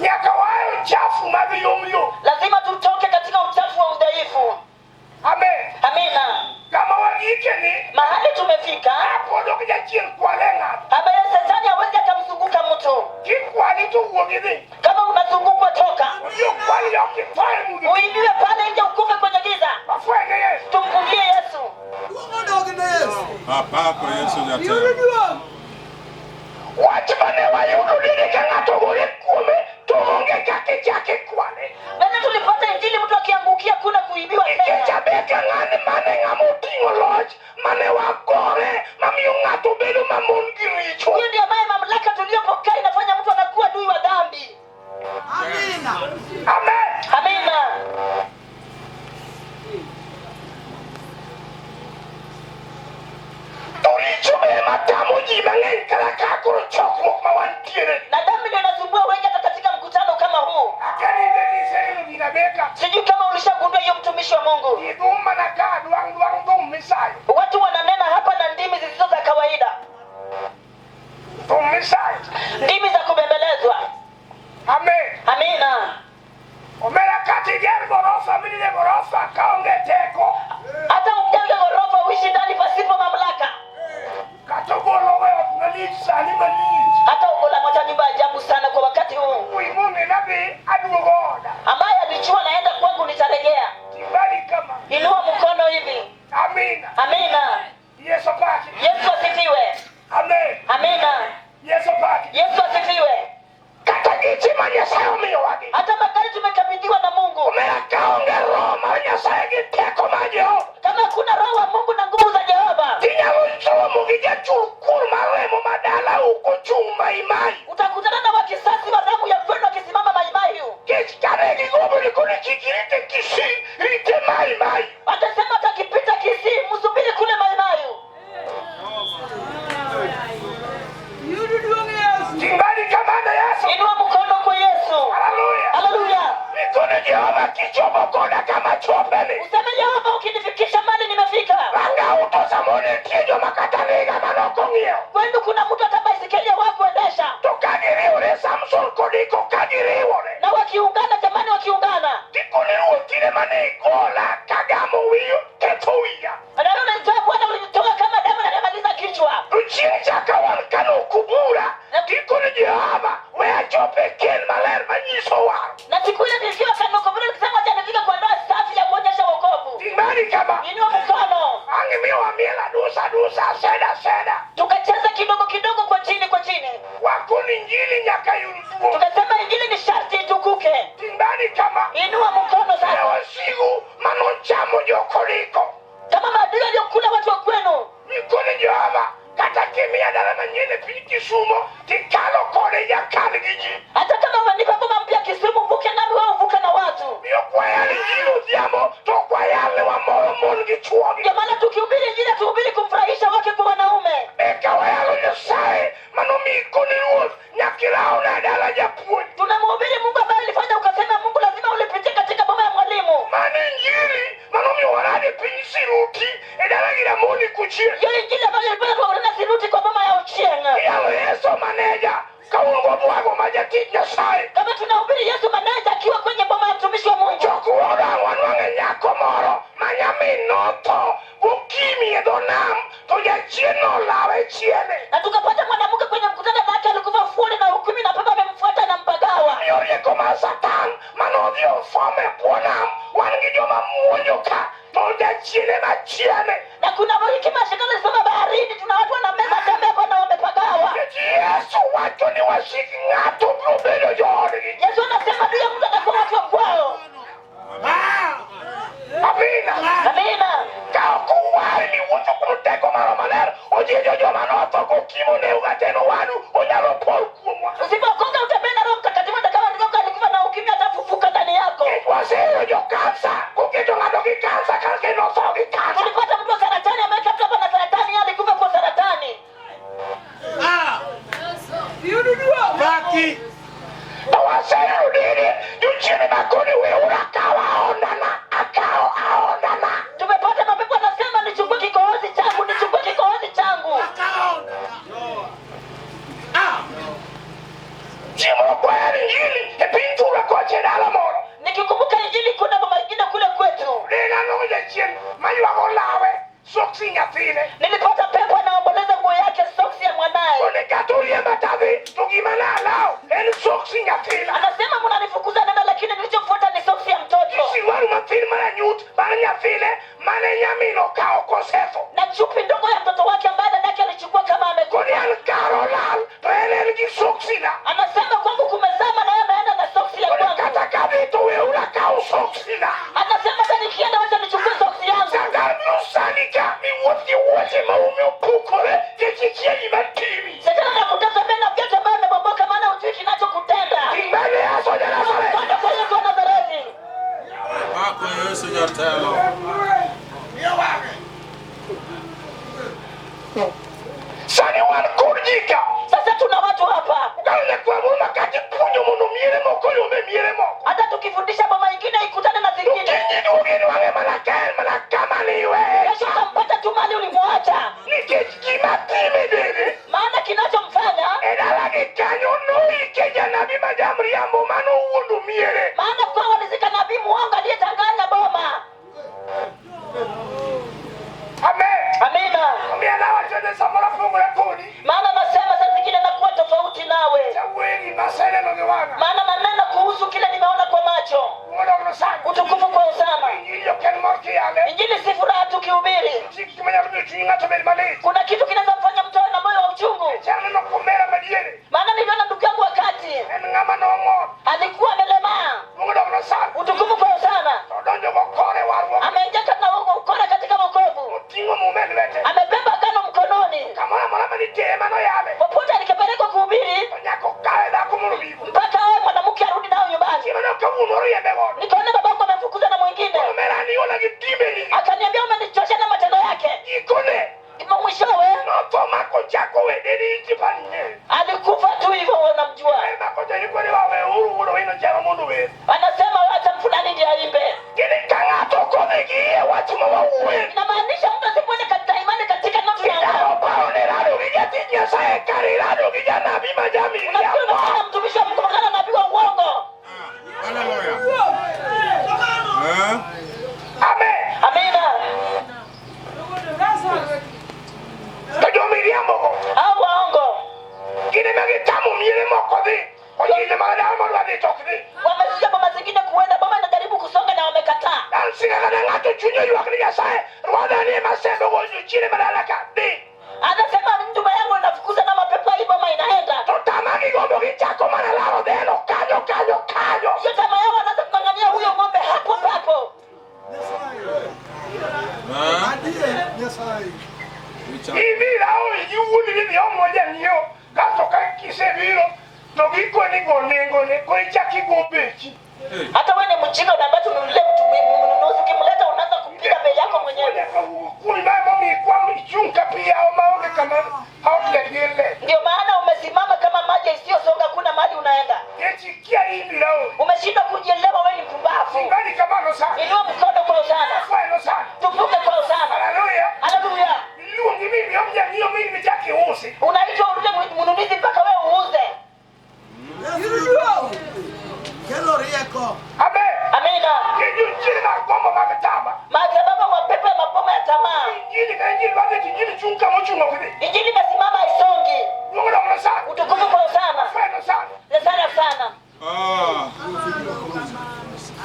Nyaka wae uchafu mag yomyom. Lazima tutoke katika uchafu wa udhaifu. Amen. Amina. Kama wagike ni Mahali tumefika pod ok jachien kwale ng'ato. ambaye shetani hawezi akamzunguka mtu. Kikwali to wuog idhi. Kama unazungukwa toka, Odhi okwali ok itho e mudho. uibiwe pale nje, ukufe kwenye giza. Wafwenye Yesu. Tumpungie Yesu. Apako Yesu jatelo. Wach mane wayudo nene ka ng'ato ogore kuome to onge kaka ichako ikwale. Nani tulipata injili, mtu akiangukia kuna kuibiwa Nikech tena. abeka ng'ane mane ng'ama oting'o loch mane wagore mamiyo ng'ato bedo mamon gi richo. Huyo ndiye ambaye mamlaka tuliyopokea inafanya mtu anakuwa adui wa dhambi. Amen. Amina. To richo be ema tamo ji mang'eny kata ka koro chokruok ma wantiere. Na dhambi ndio inasumbua wengi hata katika mkutano kama huu. Akia ni be giseneno gina beka. Sijui kama ulishagundua hiyo, mtumishi wa Mungu. Gidhum mana ka dwang' dwang' dhum misayo. Watu wananena hapa na ndimi zisizo za kawaida, Thum misayo. ndimi za kubembelezwa. Amen. Amina. Omera kata iger gorofa minine gorofa kaonge teko. Hata ujenge ghorofa uishi ndani pasipo mamlaka. Kata ogolo we ot malich sani malich. Hata ugola moja nyumba ajabu sana kwa wakati huu, Wi mong'e nadhi aduogo oda. ambaye alijua naenda kwangu nitarejea. Tibali kama. Inua mkono hivi. Amina. Amina. Yesu paki. Yesu asifiwe. Amen. Amina. Yesu paki. Yesu asifiwe. Kata geche ma Nyasaye omiyowagi. Hata magari tumekabidhiwa na Mungu. Omera kaonge roho mar Nyasaye gi teko mar Jehova. Kama kuna roho wa Mungu na nguvu za Jehova, Tinyalo romo gi jachul kuor mar remo ma dala ok ochung' maimai. utakutana na wakisasi wa damu ya kwenu wakisimama Maimaiyu. Kech kane gigombo ni koni kik irite Kisii, rite Maimai. Watasema atakipita Kisii, msubiri kule Maimaiyu. Ting'ani kamano Yesu. Inua mkono kwa Yesu. Haleluya. Haleluya. Mikono Jehova kichopo koda kama chopeni. Useme Jehova, ukinifikisha mali nimefika. Ranga uto samoro nitie joma kata niga manok ong'iewo. Kwenu kuna mtu hata baisikeli hawakuendesha, To ka giriwore Samson kod Iko ka giriwore. na wakiungana, jamani, wakiungana Gikone ruoth kinde mane igola kagamo wiyo ketho wiya. na unanitoa Bwana, ulinitoa kama damu na nimaliza kichwa. To chieng' cha ka wan kanokubura gikone Jehova we achope kend maler manyiso waro. Na siku ile nilikiwa Kanoko, nikisema acha nifike kwa ndoa safi ya kuonyesha wokovu. Ting' badi kama. Inua mkono, Ang' imiyo miel adusa adusa aseda aseda. tukacheza kidogo kidogo kwa chini kwa chini, Wakoni injili nyaka yud duong'. tukasema injili ni sharti. wayal injili odhiambo to ok wayal ne wamoro mon gi chuogi. Ndio maana tukihubiri injili tuhubiri kumfurahisha wake kwa wanaume. Eka wayalo Nyasaye manomiyi koni ruoth nyaka irawna e dala japuonj. Tunamhubiri Mungu ambaye alifanya ukasema Mungu lazima ulipitie katika boma ya mwalimu. Mano injili manomiyo warado e piny Siruti e dala gi Ramoni kuchien. Hiyo injili ambayo ilifanya tukakutana Siruti kwa boma ya Ochieng. Iyalo Yesu maneja ka un gobwago ma jatich Nyasaye. Kama tunahubiri Yesu maneja akiwa kwenye boma ya mtumishi wa Mungu. Chokruoga wanwang'e nyako moro ma nyamin notho gokimi e dho nam to jachien nolawe chiene. Na tukapata mwanamke kwenye mkutano wake alikufa fuoni na ukimwi na pepo amemfuata na mpagawa. Miyo rieko mar Satan manodhi ofwamo e bwo nam wan gi joma muonyo ka to jachien ema chiene. Na kuna hekima ya shetani alisoma baharini, tuna watu wanameza tembe hapa na wamepagawa. Nikech Yesu wacho ni wasik ng'ato biro bedo joodgi. Yesu anasema adui ya mtu atakuwa watu wa kwao. Amina. Amina. Ka ok uwari miwuotho kuom teko mar Roho Maler, ojijo joma notho kokimo neu gateno wadu onyalo por kuomwa. Usipookoka utembee na Roho Mtakatifu, hata kama ndivyo alikufa na ukimwi atafufuka ndani yako. Nikech waseyudo jo kansa koketo ng'ato gi kansa kar notho gi kansa. Tulipata mtu wa saratani, ameweka mtu hapa na saratani, yeye alikufa kwa saratani. Baki. To waseyudo dede jochiende makoni weuru akaw aondana akaw aondana. Tumepata mapepo anasema nichukue kikohozi changu, nichukue kikohozi changu. Chieng' moro kwayalo injili e piny Thura kocha e dala moro. Nikikumbuka injili, kuna mama ingine kule kwetu. Ne nanwang'o jachien maywago lawe soksi nyathine. Nilipata pepo anaomboleza nguo yake, soksi ya mwanaye. Koni kata oriemba tadhi to gima nalawo en soksi nyathina. Anasema mnanifukuza nenda, lakini nilichofuata ni soksi ya mtoto Siruaru mathin maranyut mar nyathine mane nyamin okawo kosetho. na chupi ndogo ya mtoto wake ambaye dadake alichukua kama amekufa. Koni an kar olal to en en gi soksina. Anasema kwangu kumezama na yeye ameenda na soksi ya Koni kwangu. kata kadhi to weuru akaw soksina. Anasema hata nikienda wacha nichukue soksi yangu. Satan biro sani ka miwuoth gi wuoche ma ume opukore nikech ikia gima timi. Shetani anakutafuta mbele na viatu ambavyo vimebomoka, maana hujui kinachokutenda. Ting mbele Yesu ja Nazareth. Kwenda kwa Yesu wa Nazareti. Bako Yesu jatelo. Sani wan kod ji ka. Sasa tuna watu hapa, Kar nyakwar moro makati puonjo mondo miere moko oyombe miere moko. hata tukifundisha mama ingine ikutane na To zingine, kiny iduogo inwang'e mana ka en mana kama niweye. kesho utampata tu mahali ulimwacha, Nikech gima time dende maana kinachomfanya e dalagi kanyo noike janabi ma jamriambo manowuondo miere. maana kwa walizika nabii muongo aliyetanganya boma. Amen. Amina. Omiyo nawacho ni samoro apogora kodi. Maana nasema saa zingine nakuwa tofauti nawe, Jawuoyo gima aseneno gi wang'a. maana nanena kuhusu kile nimeona kwa macho. Wuod Ogno-Sang. Utukufu kwa Usama. Injili ok en mor kiyale. Injili si furaha tukihubiri. Nitie gik manyalo miyo chuny ng'ato bed malit. Kuna kitu kinaweza mfanya mtu awe na moyo wa uchungu. Chaneno komera madiere. Maana niliona ndugu yangu wakati En ng'ama nong'ol. alikuwa amelemaa. Wuod Ogno-Sang. Utukufu kwa Usama. To odonjo gokore warruok. Ameingia katika ukora katika wokovu, Oting'o mume e lwete. amebeba agano mkononi. Kamoro amora manitie ema noyale. Popote alikopelekwa kuhubiri, To nyaka okawe dhako mondo obigo. mpaka awe mwanamke arudi nayo nyumbani. Chieng' mane kawuono oriembe godo. Nikaona babangu amemfukuza na mwingine, Omera ni ola gi timbeni. akaniambia umenichosha na matendo yake. Gikone Mwishowe notho makochako wedeni inji paninye. alikufa tu hivyo, wanamjua. Ber makocha ni kwene waweuru wuod owino chalo mondo wer. Anasema wacha fulani ndiye aimbe. Gini ka ng'ato ok odhi gi iye wach ma wawuoye. Inamaanisha mtu asipoenda katika imani katika ndoto ya Inyalo Mungu. paro ni irado gi jatich Nyasaye kar irado gi janabi ma Unafikiri jamiriambo. unakutana mtumishi wa Mungu unakutana na nabii wa uongo. Hallelujah. Eh? Amen. Amina. To jomiriambo go Hao waongo gin ema gitamo miere moko dhi. Ojinde mag dala modwa dhi to ok dhi. wamezuia boma zingine kuenda, boma inajaribu kusonga na wamekataa. An singa kata ng'ato chunye oywak ni Nyasaye rwadha ni ema sembe go jochiende madala ka dhi. Anasema nyumba yangu inafukuza na mapepo, hii boma inaenda. To tama gigombo gichako mana laro dheno kanyo kanyo kanyo. Hiyo tamaa yao wanaanza kung'ang'ania huyo ng'ombe hapo papo. Eh? Wicha. Idhi rawo giwuondi ni dhi omo janyiewo kasto ka kisebiro to gikoni go nengo Kone koichaki go bechi. Hata wewe ni mjinga unaambia tununulie mtu mnunuzi, ukimleta unaanza kupiga bei yako mwenyewe. Ndio maana umesimama kama maji isiyosonga, kuna mahali unaenda. Umeshindwa kujielewa, wewe ni mpumbavu. Inua mkono kwa usana, tuvuke kwa usana. Haleluya! Unaitwa urudi mnunuzi mpaka wewe uuze. Kelo rieko. Amina. Madhabahu mapepo ya maboma ya tamaa. Injili imesimama haisongi. Utukufu kwa usana. Sana sana.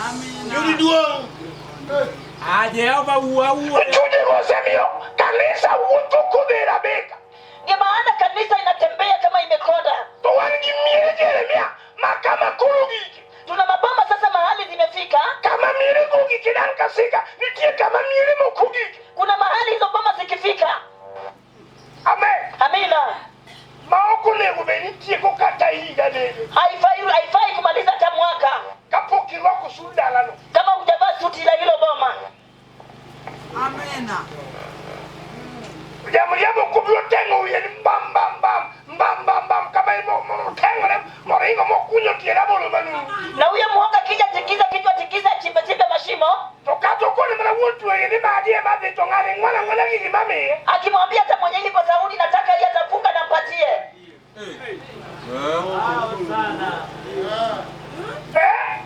Amina. Ah, Jehova ua ua. Kanisa wutukudhira beka Ndio maana kanisa inatembea kama imekonda. to wan gi miere Jeremia ma kama koro gigi Tuna maboma sasa mahali zimefika. kama miere go gigi dan kasika nitie kama miere moko gigi Kuna mahali hizo boma zikifika. amen Amina. ma ok onego bed ni tieko kata higa nene Haifai, haifai kumaliza hata mwaka kapok irwako sud dalano kama hujavaa suti la hilo boma. Amina. jamriambo kobiro teng'o wiye ni mbam mbam mbam mbam mbam mbam kama moteng'ore moringo mokunyo tie rabolo manumu Na huyo mwoga akija tikiza kichwa, tikiza chimbe chimbe mashimo, to kata okone mana wuon twege ni madi ema dhi to ng'ani ng'wan ang'wana gigi mamiye akimwambia hata mwenye ili kwa saudi nataka hii, atafunga na mpatie. Eh?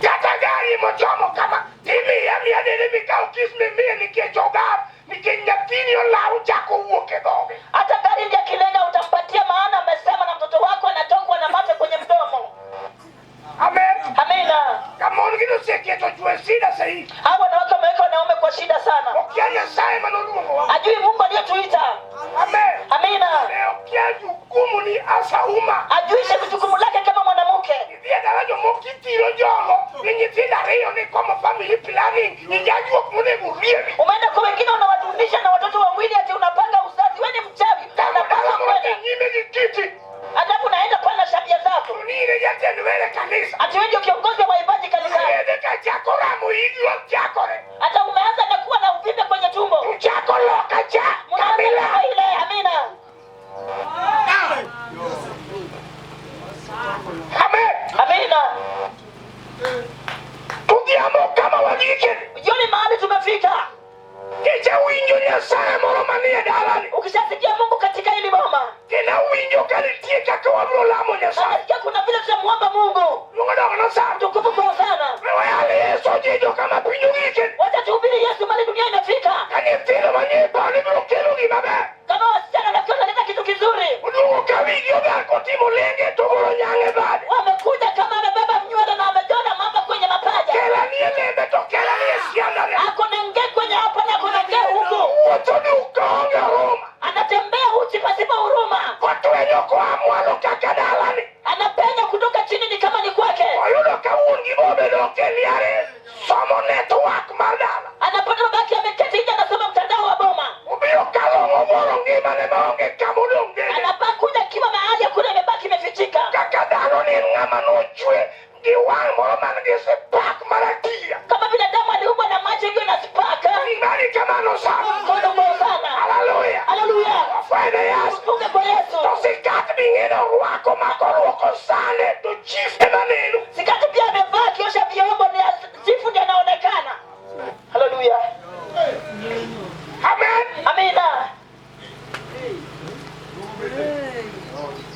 Kata gari mochomo kama timiya miya dede mikaw kis mimiye nikech ogar nikech nyathini olaw chako wuok e dhoge Hata gari ndiye akilenga utampatia, maana amesema na mtoto wako anatokwa na mate kwenye mdomo. Amen. Amina. Ka mon gi noseketo chwo e shida saidi Hawa wanawake wameweka wanaume kwa shida sana. okia Nyasaye manoluongowa. Ajui Mungu aliyetuita. Amen. Amina. Ne okia jukumu ni asauma Ajuishe jukumu lake kama mwanamke. idhi e dala jomoko itiro jogo ni nyithindo ariyo ni komo family planning ijajuok monego riembi. Umeenda kwa wengine unawadundisha na watoto wawili, ati unapanga uzazi. Wewe ni mchawi, Kama dala unapanga moro dhi kwenda, nyime gi kiti alafu unaenda pale na shabia zako, to ni in e jatend wer e kanisa ati wewe ndio kiongozi wa waimbaji kanisani. Yedhe ka chako ramo igi ok chakore Hata umeanza na kuwa na uvimbe kwenye tumbo, to chako loka cha mnaanza kabila. kama ile. Amina. Amen. Amina. Tudhiambo kama wagike Jioni mahali tumefika. kichawinjo Nyasaye moro manie dalani Ukishasikia Mungu katika hili boma, kendo awinjo ka nitie kaka wabiro lamo Nyasaye. anasikia kuna vile tutamuomba Mungu. Luongo dok nosar Utukufu kwa sana. weyal Yesu ojijo kama piny ogike Wacha tuhubiri Yesu mali dunia imefika. ka nyithindo manie paw ibiro kelo gima ber. Kama wasichana nafikiri wanaleta kitu kizuri, Oduogo ka wigi ogar kotimo lenge to golo nyang'e bade. wamekuja kama amebeba mnywele na amejona mamba kwenye mapaja, Kelanie lembe to kelanie siandane. ako na nge kwenye hapa na ako na nge huku, Wuotho duk kaonge huruma. anatembea uchi pasipo huruma, Kotwenyo koa mwalo kaka dalani. anapenya kutoka chini ni kama ni kwake, Oyudo ka wuon gi bobe dok e liare somo network mar dala. anapata babake ameketi nje anasoma mtandao wa boma, Obiro kalong'o moro ngimane maonge kamodong' dende. anapaa kuja akiwa mahali hakuna imebaki imefichika. Kaka dhano ni en ng'ama nochwe gi wang' moro man gi sipak maratiya. Kama binadamu aliumbwa na macho iliyo na spaka, Imani kamano sana. mkono kwa sana. Haleluya. Haleluya, Wafwenyo Yesu. tufunge kwa Yesu. To sikat ming'ino rwako makorwako sande to chief ema neno. Sikati pia amevaa akiosha vyombo, ni chifu ndiye anaonekana. Haleluya, Amen. amina.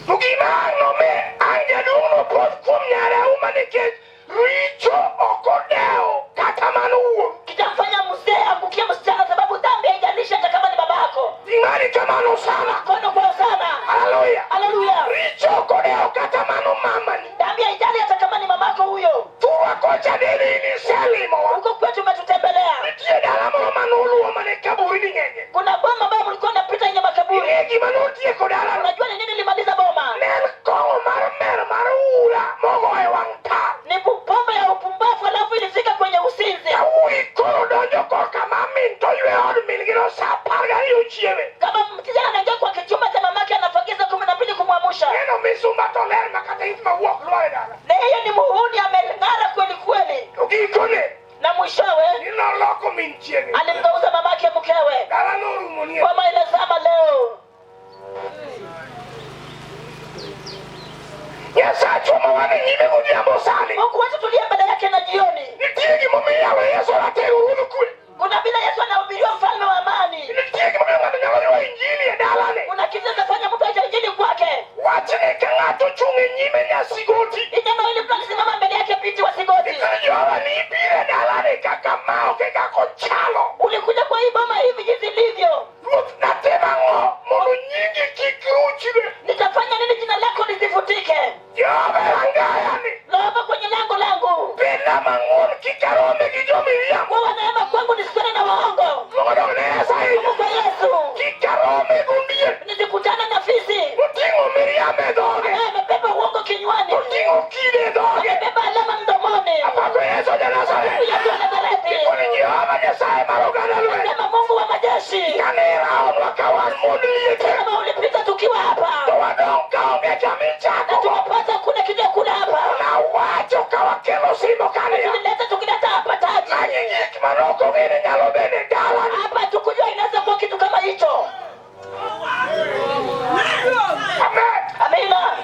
To gima ang' nome ang' jaduong' nopoth kuom nyare auma nikech richo ok odewo kata mano wuon. Kitamfanya mzee angukie msichana, sababu dhambi haijalishi hata kama ni babako. Imani kamano sana. Mkono kwa sana. Haleluya. Haleluya, Richo ok odewo kata mano mamani. dhambi haijali hata kama ni mamako huyo. Thurwa kocha deri niselimowa. Huko kwetu umetutembelea, Nitie dala moro manoluwo mane kaburi ni ng'enye. kuna boma ambayo mlikuwa napita yenye makaburi. Ing'e gima notieko dalano. Unajua ni nini limaliza boma? Ne en kong'o mar mer mar ula mogo e wang' tal. Ni pombe ya upumbavu, alafu ilifika kwenye usinzi. Yawuoyi koro donjo korka ma min to ywe od min gi no sa apar gariyo chieme. Kama kijana anaingia kwa kichumba cha mamake, anafagia saa 12 kumwamsha. Neno misumba to ler ma kata Na yeye ni muhuni, ameng'ara kweli kweli. Na mwishowe alimgeuza mamake mkewe. Boma inazama leo. Mungu wetu tulie mbele yake na jioni. Kuna vile Yesu anahubiriwa mfalme wa amani. Kuna kitu kinafanya mtu aite injili kwake. Neno hili mtu alisimama mbele yake binti wa Sigoti. Ulikuja kwa hii boma hivi jinsi ilivyo. Nitafanya nini jina lako lisifutike? Naomba kwenye lango langu. Wewe neema kwangu nisikutane na waongo. Mungu kwa Yesu. Nisikutane na fisi. Amebeba uongo kinywani. Amebeba alama mdomoni. Yesu wa Nazareti. Sema Mungu wa majeshi. Kama ulipita tukiwa hapa. Na tumepata kuna kitu ya kula hapa. Tulileta tukileta hapa taji. Hapa tukujua inaweza kuwa kitu kama hicho. Amen. Amina.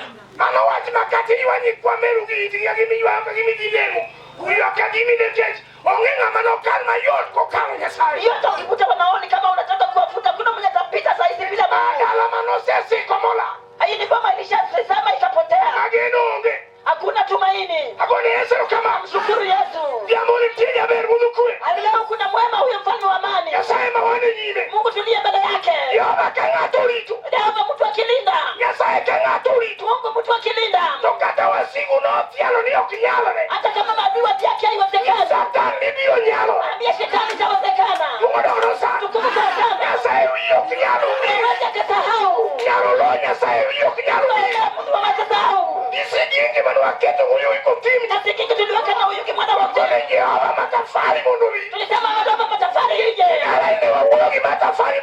Hiyo hata ukivuta wanaoni kama unataka kuwafuta, kuna mwenye atapita saa hizi bila Mungu. Hii ni boma ilishazama ikapotea. Hakuna tumaini. Mshukuru Yesu. Leo kuna mwema huyo mfalme wa amani. Mungu tulie mbele yake. Yehova mtu akilinda. Mungu mtu akilinda. Hata kama maadui watiake haiwezekani. Ambia shetani itawezekana. Tukufu kwa sana. Hawezi akasahau. Mtu hawezi. Na sikingi tuliweka na Uyuki mwana wa Mtemi. Tulisema Yehova matafari ije.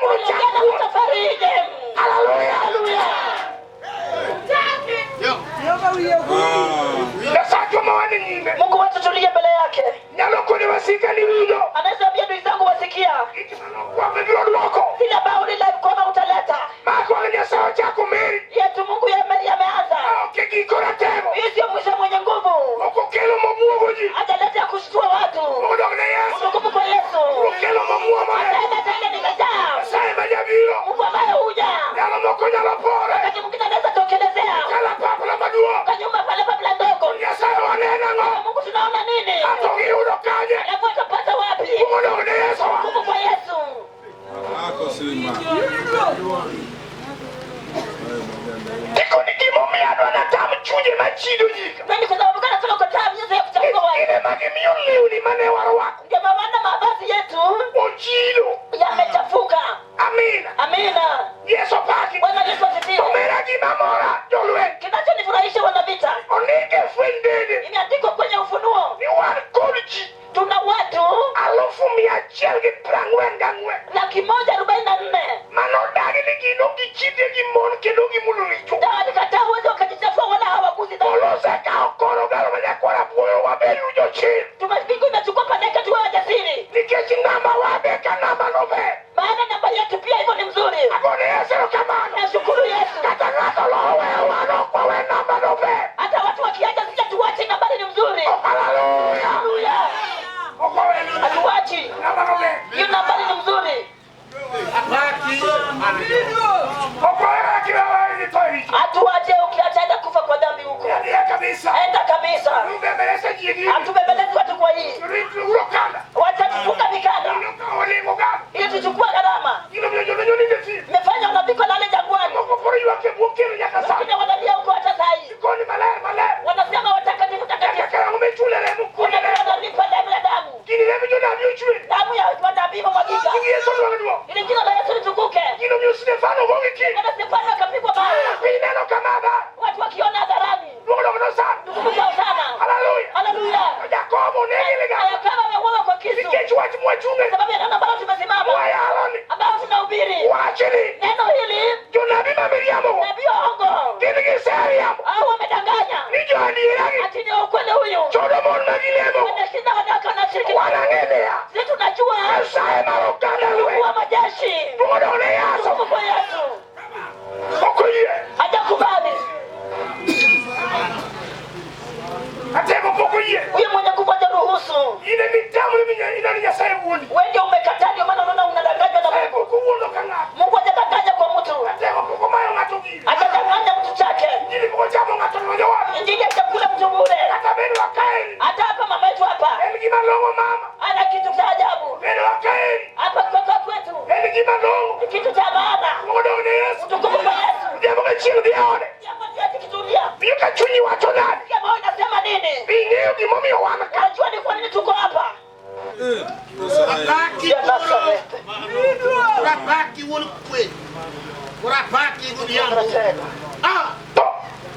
Tuliongea na matafari ije. Haleluya. Haleluya. Mungu wetu tulie mbele yake. Anaweza ambia adui zangu wasikia. Sina bauli la kwamba utaleta. Yetu Mungu ya Mary ameanza. Hii sio mwisho mwenye nguvu. Hajaleta ya kushtua watu. Utukufu kwa Yesu. Ataenda tena nimejaa. Mungu ambaye huja. Wakati mwingine anaweza tokelezea. Kwa nyumba pale pale ndogo. Mungu tunaona nini? Alafu atapata wapi? Mungu kwa Yesu. Nani kwa sababu gani tunataka kutaa miezi ya kuchagua watu? Ndio maana mavazi yetu yamechafuka. Amina. Amina. Yesu paki. Bwana Yesu asifiwe. Kinachonifurahisha wana vita. Imeandikwa kwenye Ufunuo. Tuna watu 144,000. Na walikataa uwezo wakajichafua wala hawagusi dhambi. Tumepigwa imechukua padeka tuwe wajasiri. Maana namba yetu pia hivyo ni mzuri. Nashukuru Yesu. Hata watu wakiacha sisi tuache nambari ni mzuri. Haleluya. Hatuachi. Hiyo nambari ni mzuri. Hatuache, ukiacha enda kufa kwa dhambi huko. Enda kabisa. Hatubembelezi watu kwa hii. Wacha tufunga mikanda. Ili tuchukue gharama. Mmefanya unabii kwa lale jangwani. Wengine wanalia huko hata saa hii. Wanasema watakatifu takatifu. Wengine wanalipa damu ya damu. Damu ya manabii imemwagika. Ili jina la Yesu litukuke. Hata Stefano akapigwa mawe. Watu wakiona hadharani. Tukufu kwa sana. Haleluya. Yakobo ameuawa kwa kisu. Sababu ya neno ambalo tumesimama. Ambao tunahubiri. Neno hili nabii waongo. Au wamedanganya. joadieragi. Ati ni ukweli huyu. Chodo mon magilemo. Wanashinda wanawake wanashiriki. Wanang'enea. Sisi tunajua Nyasaye mar oganda lweny. kuwa majeshi. Mondo ne Yesu. Tukufu kwa Yesu. Ok oyie. Hajakubali. Atemo pok oyie. Huyo mwenye nguvu hajaruhusu. In emitamri ineno Nyasaye wuondi. Wewe ndio umekataa, ndio maana unaona unadanganywa na Nyasaye Mungu. pok owuondo ka ng'ato. Mungu hajadanganya kwa mtu. Atemo pok omayo ng'ato gire. Hajadanganya mtu chake. Injili pok ochamo ng'ato lwenyo wadu. Injili haijakula mtu bure. Kata bedo wakaeri. Hata hapa mama yetu hapa En gima long'o mama. ana kitu cha ajabu. Bedo wakaeri. Hapa kwa kwetu En gima long'o. ni kitu cha maana. Mondo ne Yesu. Utukufu kwa Yesu. Odhiambo ka chieng' dhi e ode. Jambo kiasi kitulia. Winjo ka chunyi wacho nade. Sikia moyo inasema nini? Ing'eyo gimomiyo wan ka. Unajua ni kwa nini tuko hapa? Rapaki Ya Nazareth. Rapaki wuon kwe. Rapaki godhiambo. Ah, To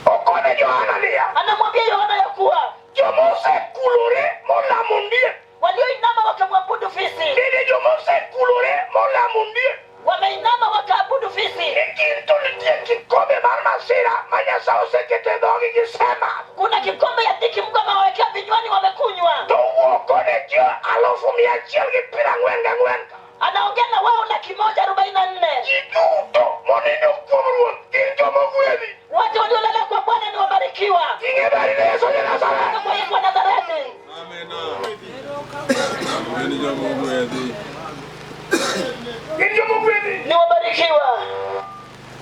okone Johana niya. Anamwambia Yohana ya kuwa Jomosekulore molamo ondiek. walioinama wakamwabudu fisi, Bende jomosekulore molamo ondiek. wameinama wakaabudu fisi. Ni gin to nitie kikombe mar masira ma Nyasaye oseketo e dhogi gisemadho. Kuna kikombe ya dhiki Mungu amewawekea vinywani, wamekunywa. To wuo kode ji 144,000 ka. Anaongea na wao 144,000. Ji duto monindo kuom Ruoth gin jomogwedhi. Wote waliolala kwa Bwana ni wabarikiwa. Ting'e badi ne Yesu ja Nazareth. Kwa Yesu wa Nazareti. Gin jomogwedhi. Ni wabarikiwa.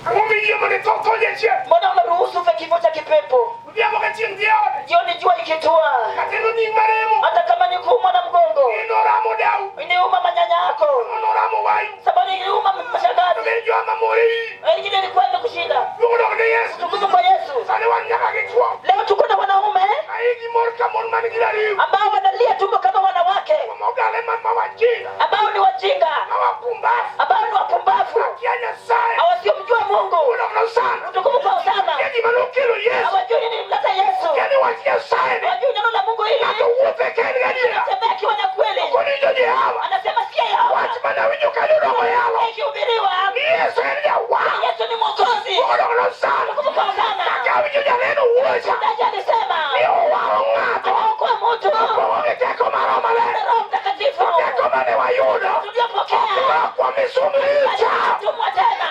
Ang'o miyie mondo itho tho jachien? Mbona unaruhusu ufe kifo cha kipepo? Odhiambo ka chieng' dhi e ode. Jioni jua ikitua, Kata enoning' maremo. hata kama ni kuumwa na mgongo, Enoramo dau. iniuma manyanya yako, Onoramo wayu. sababu iliuma To mashangazi, gin joma morei. wengine ilikuwa imekushinda. Duong' odok ne Yesu. Utukufu kwa Yesu. Sani wan nyaka gi chwo. Leo tuko na wanaume Ma igi mor ka mon man gi rariw. ambao wanalia tumbo kama wanawake, Mogale man ma wajinga. ambao ni wajinga, Ma wapumbavu. ambao ni wapumbavu, Akia Nyasaye. hawasiomjua Mungu. Odok sana. Utukufu kwa Osana. Kia gima nokelo Yesu. Hawajui nini ilimleta Yesu, Kia ni wach Nyasaye ni. hawajui neno la Mungu hili. Ng'ato wuothe kendgi adiera. Anatembea akiwa na kweli, Ok owinjo Jehova. anasema sikia Yehova Wach mane awinjo kanyo yalo. ikihubiriwa, Ni Yesu en jawar. Yesu ni Mwokozi. Odok sana. Utukufu kwa Osana. Kaka awinjo janeno wuocha. Mchungaji alisema Ni owaro ng'ato. anaokoa mtu Opong'o gi teko mar Roho Maler. na Roho Mtakatifu. Teko mane wayudo. Tuliyopokea Lokwa misumricha. tumwa tena,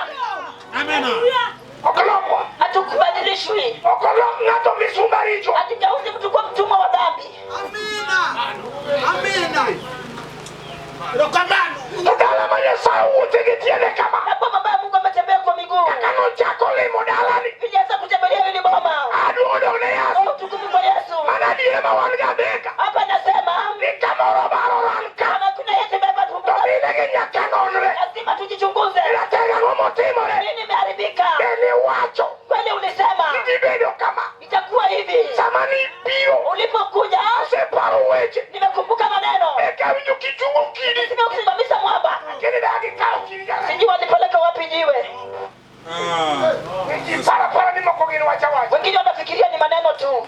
Amina. Ok lokwa. hatukubadilishwi, Ok olok ng'ato misumba richo. hatugeuzi mtu kuwa mtumwa wa dhambi. Amina. Amina. Erokamano. To dala ma Nyasaye wuothe gi tiende kama. Na boma ambayo Mungu ametembea kwa miguu, Kaka nochako limo dalani. ilianza kutembelea hili boma. Aduong' odok ne Yesu. Oh, utukufu kwa Yesu. Mana adiera ma wan ga Beka. Hapa nasema Ni kamoro baro ran ka. kama kuna yetu imebeba To tumbo, mine gi nyaka nonre. lazima tujichunguze, Ratego ang'o motimore. nini imeharibika? Be niwacho. Kweli ulisema Ni gibedo kama. itakuwa hivi. Sama nibiro. Ulipokuja Aseparo weche. nimekumbuka maneno, Eka awinjo kichungo kidi. sivyo kusimamisha mwamba. Lakini dagi kawo kidi jara. Sijui walipeleka wapi jiwe. Ji paro apara ni moko gin wacha wacha. Wengine wanafikiria ni maneno tu.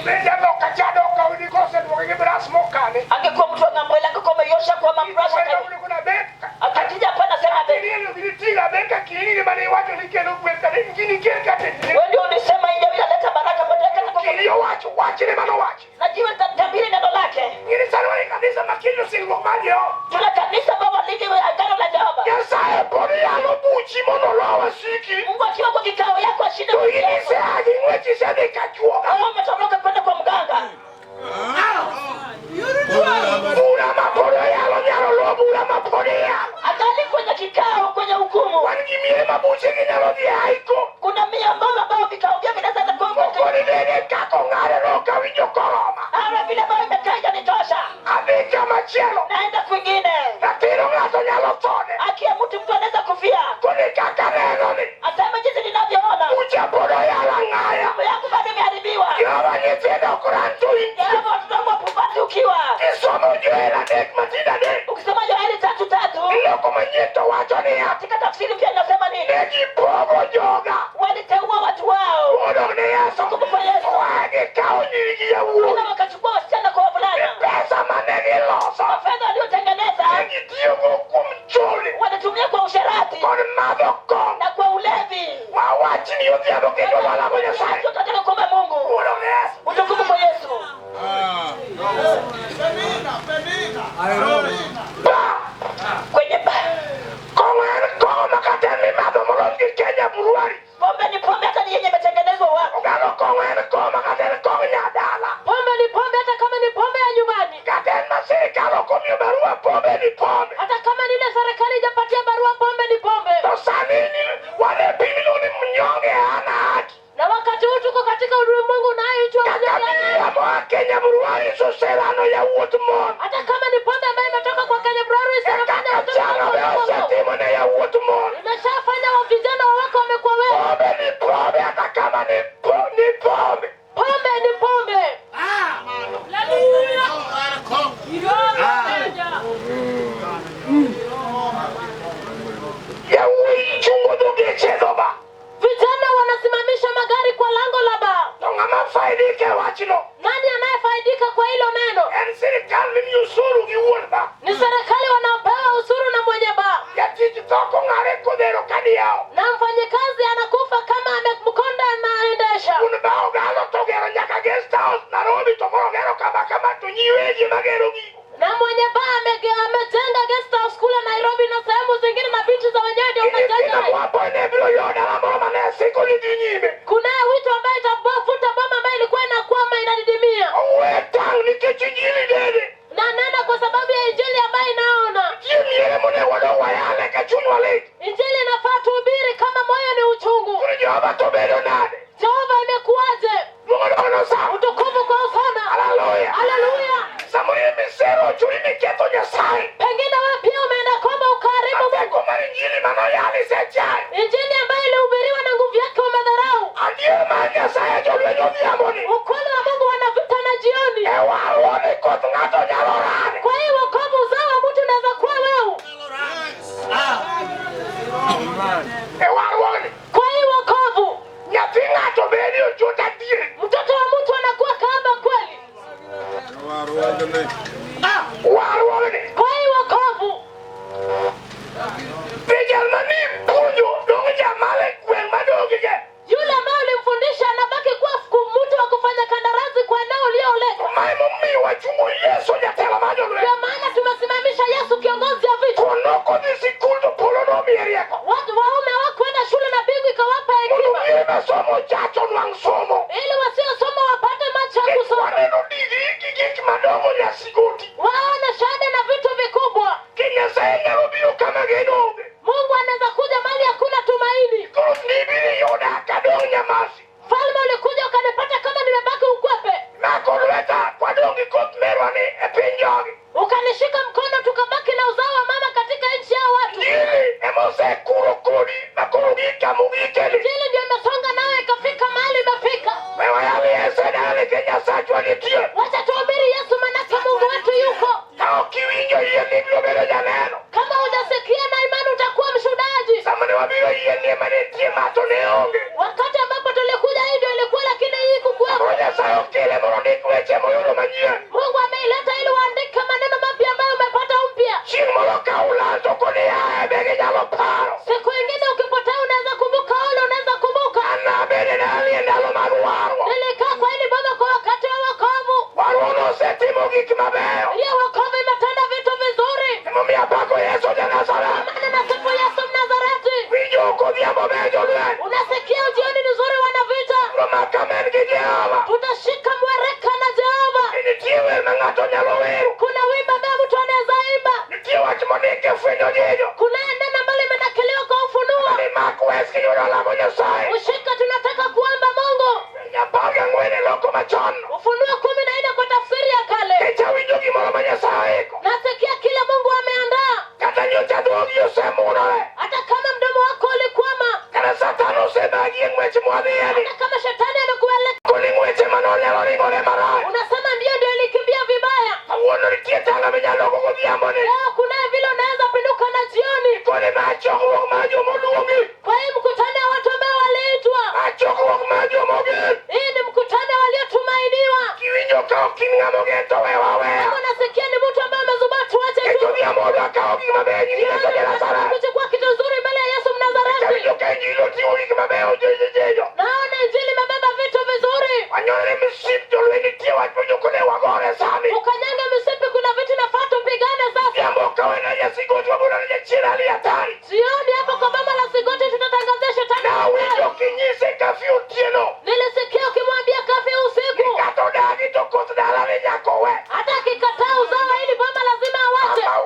Be jadhoka chadoka udi koseduoke gi bras mokane. Angekuwa mtu wa ng'ambo ile, angekuwa ameiosha kwa mabrasha. Wendo udi kuna beka. Akakija hapa anasema be, Kini gini beka kini mane iwacho ni kelo gweth kata gini kel kata wewe ndio ulisema hii jiwe inaleta baraka, badala yake kini owacho wachne manowachi. na jiwe litabiri neno lake. Ng'ini sani wan e kanisa ma kiny singruok mar Jehova. Tuna kanisa ambao walinde agano la Jehova. Nyasaye pod yalo buchi mondo olo wasiki. Mungu akiwa kwa kikao yako ashinde To wiki in yako. isea gi ng'wech isedhi ka chuoga. Wewe umetoroka kwenda kwa mganga. Bura ma pod oyalo nyalo lo bura ma pod iyalo. Angali kwenye kikao, kwenye hukumu. Wan gi miere ma buchegi nyalo dhi e aiko. Kuna mia ambao vikao vyao vinaweza kuwa Moko ni nene kaka ong'ade no ok awinjo koroma. Awe vile ambayo imekaa ijanitosha. Adhi kamachielo. Naenda kwingine. Ratiro ng'ato nyalo thone. Haki ya mtu, mtu anaweza kufia. Koni kaka neno ni. Aseme jinsi ninavyoona. Bucha pod oyalo ang'aya. Mambo yangu bado imeharibiwa. Jehova nyithindo ok ran to intie. Jehova watoto wangu wapumbavu ukiwa. Kisomo Joel adek matindo adek. Ukisoma Yohana 3:3 Loko manyien to wacho niya. katika tafsiri pia inasema nini? Ne gipogo joga. Waliteua watu wao. Odok ne Yesu. Tukufu kwa Yesu. Oa gikawo nyiri gi yawuowi. Tena wakachukua wasichana kwa wavulana. Pesa mane giloso. Kwa fedha waliotengeneza Ne gitiyogo kuom chode. walitumia kwa usherati Kod madho kong'o. na kwa ulevi. Wawach ni odhiambo kendo walamo Nyasaye. Tunataka kuomba barua pombe ni pombe. Hata kama ni ile serikali ijapatia barua, pombe ni pombe. To sani ni wane piny ni mnyonge hana haki. Na wakati huu tuko katika ulimwengu unayoitwa mnyonge hana Kaka haki. moa Kenya Breweries oselano yawuot mon. Hata kama ni pombe ambayo imetoka kwa Kenya Breweries E imefanya kaka watoto changa be wako wako. osetimo ne yawuot mon. Imeshafanya wa vijana wawako wamekuwa wewe. Pombe ni pombe hata kama ni ni pombe. Pombe ni pombe. Yawuoyi chungo dho geche dho ba. Vijana wanasimamisha magari kwa lango la baa. To ng'ama faidike wachno? Nani anayefaidika kwa hilo neno? En sirikal mimiyo osuru gi wuon ba. Ni serikali wanaopewa usuru na mwenye baa. Jatich tho kong'are kodhero kadiyawo. Na mfanyikazi anakufa kama amemkonda anaendesha. Wuon ba ogalo to gero nyaka guest house Nairobi to koro gero kama kama to nyiwegi magero gigo. Na mwenye baa amejenga guest house kule Nairobi na sehemu zingine, na binti za wenyewe ndio Nyithindo wanajenga. mwapone biro yudo dala moro mane siko ni dhi nyime. Kunaye wito ambaye itavuta boma ambayo ilikuwa inakwama inadidimia. Owe tang' nikech injili dede. Na nena kwa sababu ya injili ambayo inaona. Nitie miere monego wadog wayale ka chunywa lit. Injili inafaa tuhubiri kama moyo ni uchungu. Koro Jehova to bedo nade? Jehova, imekuwaje? Luongo dono sa. Utukufu kwa sana. Haleluya. Haleluya. Samoro in misero ochuni miketho Nyasaye. Pengine wewe pia umeenda kwamba ukaharibu Mungu. Teko mar injili manoyal isechayo. Injili ambayo ilihubiriwa na nguvu yake umedharau. Adier mar Nyasaye jolweny odhiambo ni. Ukweli wa Mungu wanavita na jioni. E warruok ni koth ng'ato nyalo rane. Kwa hiyo wokovu uzao wa mtu unaweza kuwa wewe. E warruok ni. Kwa hiyo wokovu Nyathi ng'ato bedi ochot adier. mtoto wa mtu anakuwa kahaba kweli. Warruok ni. Kwa hiyo wokovu Be jal mani puonjo dong' jamale gweng' madong' ge. yule ambaye ulimfundisha anabaki kuwa mtu wa kufanya kandarasi kwa eneo uliooleka. Ma emomiyo wachungo Yesu jatelo mar jolweny. Ndio maana tumesimamisha Yesu kiongozi ya vita. Chwo nokodhi sikul to polo nomiye rieko. Watu waume hawakwenda shule na mbingu ikawapa Mondo hekima, miere masomo chacho nwang' somo. ili wasiosoma wapate macho ya Nikech kusoma, waneno digri gi gik madongo nyasigoti. waone shahada na vitu vikubwa. Ki Nyasaye nyalo biro kama geno onge. Mungu anaweza kuja mahali hakuna tumaini. Koro nibiro yuda kadong' nyamasi. Mfalme ulikuja ukanipata kama nimebaki ukwepe, Mako lweta kwadong' gi koth merwa ni e piny jogi. ukanishika mkono tukabaki na uzao wa mama katika nchi ya watu. Injili emosekuro kodi makoro gik kamogikeni. Injili ndio imesonga nawe ikafika mahali imefika. We wayal Yesu e dala nikech Nyasachwa nitie. Wacha tuhubiri Yesu, manake Mungu wetu yuko. Ka ok iwinjo yie ni ibiro bedo janeno. Kama hujasikia na imani utakuwa mshuhudaji. Sama ne wabiro yie ni ema nitie ma to ne onge. Wakati ambapo tulikuja hii ndio ilikuwa, lakini hii kukuwepo. Koro Nyasaye okele mondo ondik weche moyudo manyien. Mungu ameileta ili uandike maneno mapya ambayo umepata upya. Chieng' moro ka ulal to koni yaye be ginyalo paro. Siku ingine ukipotea unaweza kumbuka ole, unaweza kumbuka An nabedo e dala e ndalo mag warruok. nilikaa kwa hili boma kwa wakati wa wokovu. Warruok nosetimo gik mabeyo. Hiyo wokovu imetenda vitu vizuri, Emomiyo apako Yesu ja Nazareth. maana nasifu Yesu Mnazareti. Winjo ok odhiambo ber jolweny. Unasikia ujioni ni nzuri, wana vita, Biro maka men gi Jehova. tutashika mwereka na Jehova. Nitie wer ma ng'ato nyalo wero. Kuna wimbo ambaye mtu anaweza imba, Nitie wach mondik e fwenyo nyenyo. kunaye neno ambalo limenakiliwa kwa ufunuo. Ni mak wes kiyudo lamo Nyasaye. Ushika, tunataka kuomba Mungu. Apar gang'wen e loko machon. Ufunuo 14 kwa tafsiri ya kale. Nikech awinjo gimoro ma Nyasaye oiko. Nasikia kile Mungu ameandaa, Kata nyocha dhogi osemunore. hata kama mdomo wako ulikwama, Kata Satan osebagi e ng'wech mwadhiyeni. hata kama shetani amekueleka, Koni ng'weche manonyalo ringore marach. unasema mbio ndio ilikimbia vibaya. Kawuono nitie tanga minyalo go godhiambo ni. Leo kunaye vile unaweza pinduka na jioni. Koni ma chokruok mar jomoluongi. Kwa hii mkutano ya watu ambao waliitwa, Ma chokruok mar jomogen. hii ni mkutano waliotumainiwa. Kiwinjo ka ok in ng'ama ogen to wewa aweya. Kama unasikia ni mtu ambaye amezubaa, tuache Nikech tu. odhiambo odwa kawo gik mabeyo nying Yesu ja Nazareth. Kuchukua kitu nzuri mbele ya Yesu Mnazareti. Awinjo ka injili oting'o gik mabeyo jejejejo. Naona injili imebeba vitu vizuri. Wanyore misip jolweny nitie wach mojokone wagore sani. Ukanyanga misipi, kuna vitu nafaa tupigane sasa. Odhiambo kawena nyasigoti wabiro ne jachien ali hatari. Jioni hapo kwa boma la Sigoti tutatangazia shetani. Nawinjo kinyise kafi otieno. Nilisikia ukimwambia kafi usiku, Kata odagi to koth dala ni nyaka owe. hata akikataa uzao wa hili boma lazima awache. Ama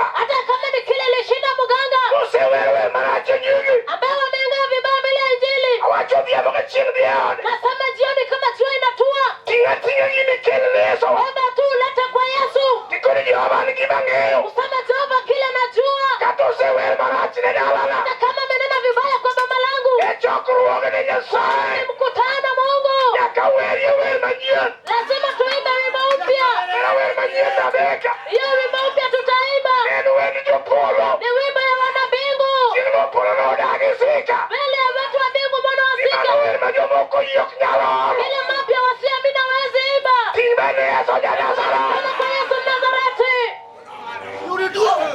ajuoga. Hata kama ni kile ilishinda mganga Osewewe maracho nyingi. ambaye wameangaa vibaya mbele ya Injili. Awacho odhiambo ka chieng' dhi e ode. Nasema jioni kama jua inatua, Ting'a ting'a gini kel ne Yesu. beba tu ulete kwa Yesu, Tikoni Jehova an gima ang'eyo. useme Jehova, kile najua, Kata osewer marach ne dalana. hata kama amenena vibaya kwa baba langu, E chokruoge ne Nyasaye. ni mkutano Mungu, Nyaka werie wer manyien. lazima tuimbe wimbo mpya. Era wer manyien Tabeka. Hiyo wimbo mpya tutaimba En wend jopolo. ni wimbo ya wana mbingu, Chieng'no polo nodagi sika. mbele ya watu wa mbingu, mwana wa Imano sika, wer ma jomoko yie ok nyal olo. ile mapya wasiamini hawezi imba. Ting' bende Yesu ja Nazareth. Kama kwa Yesu Mnazareti. Yudi duong'.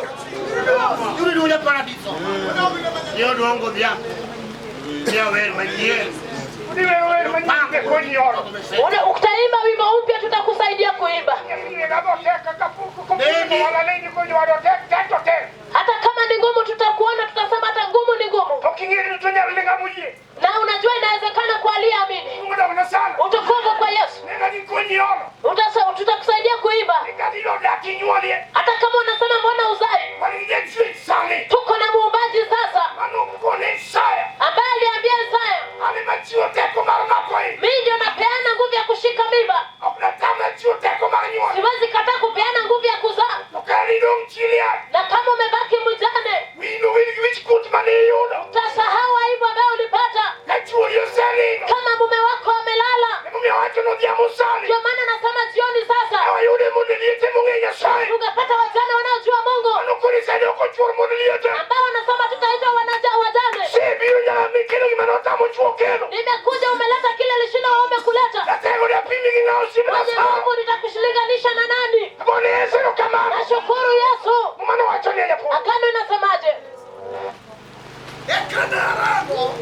Yudi duong' ja paradiso. Yo duong' godhiambo. Ya wer manyien. Udhi wero wer manyien be konyi olo. Utaimba wimbo mpya, tutakusaidia kuimba. Hata kama ni ngumu, tutakuona, tutasema hata ngumu ni ngumu, na unajua inawezekana kwa aliyeamini. Utukufu kwa Yesu. Tutakusaidia kuimba hata kama unasema mbona uzai. Tuko na muumbaji sasa ambaye aliambia Isaya, mimi ndio napeana nguvu ya kushika mimba, siwezi kataa kupeana nguvu ya kuzaa. Na kama umebaki mjane, utasahau aibu ambayo ulipata kama mume wako amelala. Ndio maana nasema jioni sasa tungepata wajane wanaojua Mungu ambao wanasema tutaitwa wanaja wajane. Nimekuja, umeleta kile lishinda waume kuleta. Mwenye Mungu nitakushilinganisha na nani? Nashukuru Yesu. Agano inasemaje? Eka narango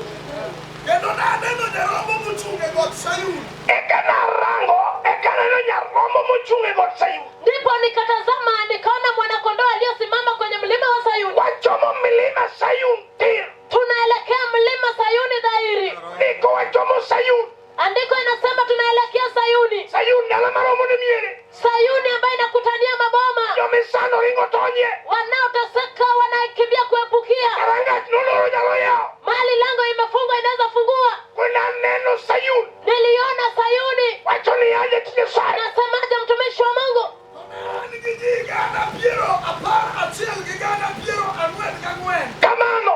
kendo naneno nyarombo mochung' e got Sayun. Eka narango, eka naneno nyarombo mochung' e got Sayun. Ndipo nikatazama nikaona mwanakondoo aliyesimama kwenye mlima wa Sayuni. Wachomo milima Sayun tir. Tunaelekea mlima Sayuni dhahiri. Ndiko wachomo Sayun. Andiko inasema tunaelekea Sayuni, Sayun dala maromo ne miere. Sayuni ambayo inakutania maboma. Jomisando ringo tonye. Wanaoteseka wanakimbia kuepukia Karangach noloro nyalo yawo. mali, lango imefungwa, inaweza fungua. Kuna neno Sayun. Niliona Sayuni. Wacho ni aje tich Nyasaye. Nasemaje, mtumishi wa Mungu? An gi ji gana piero apar achiel gi gana piero ang'wen gang'wen. Kamano.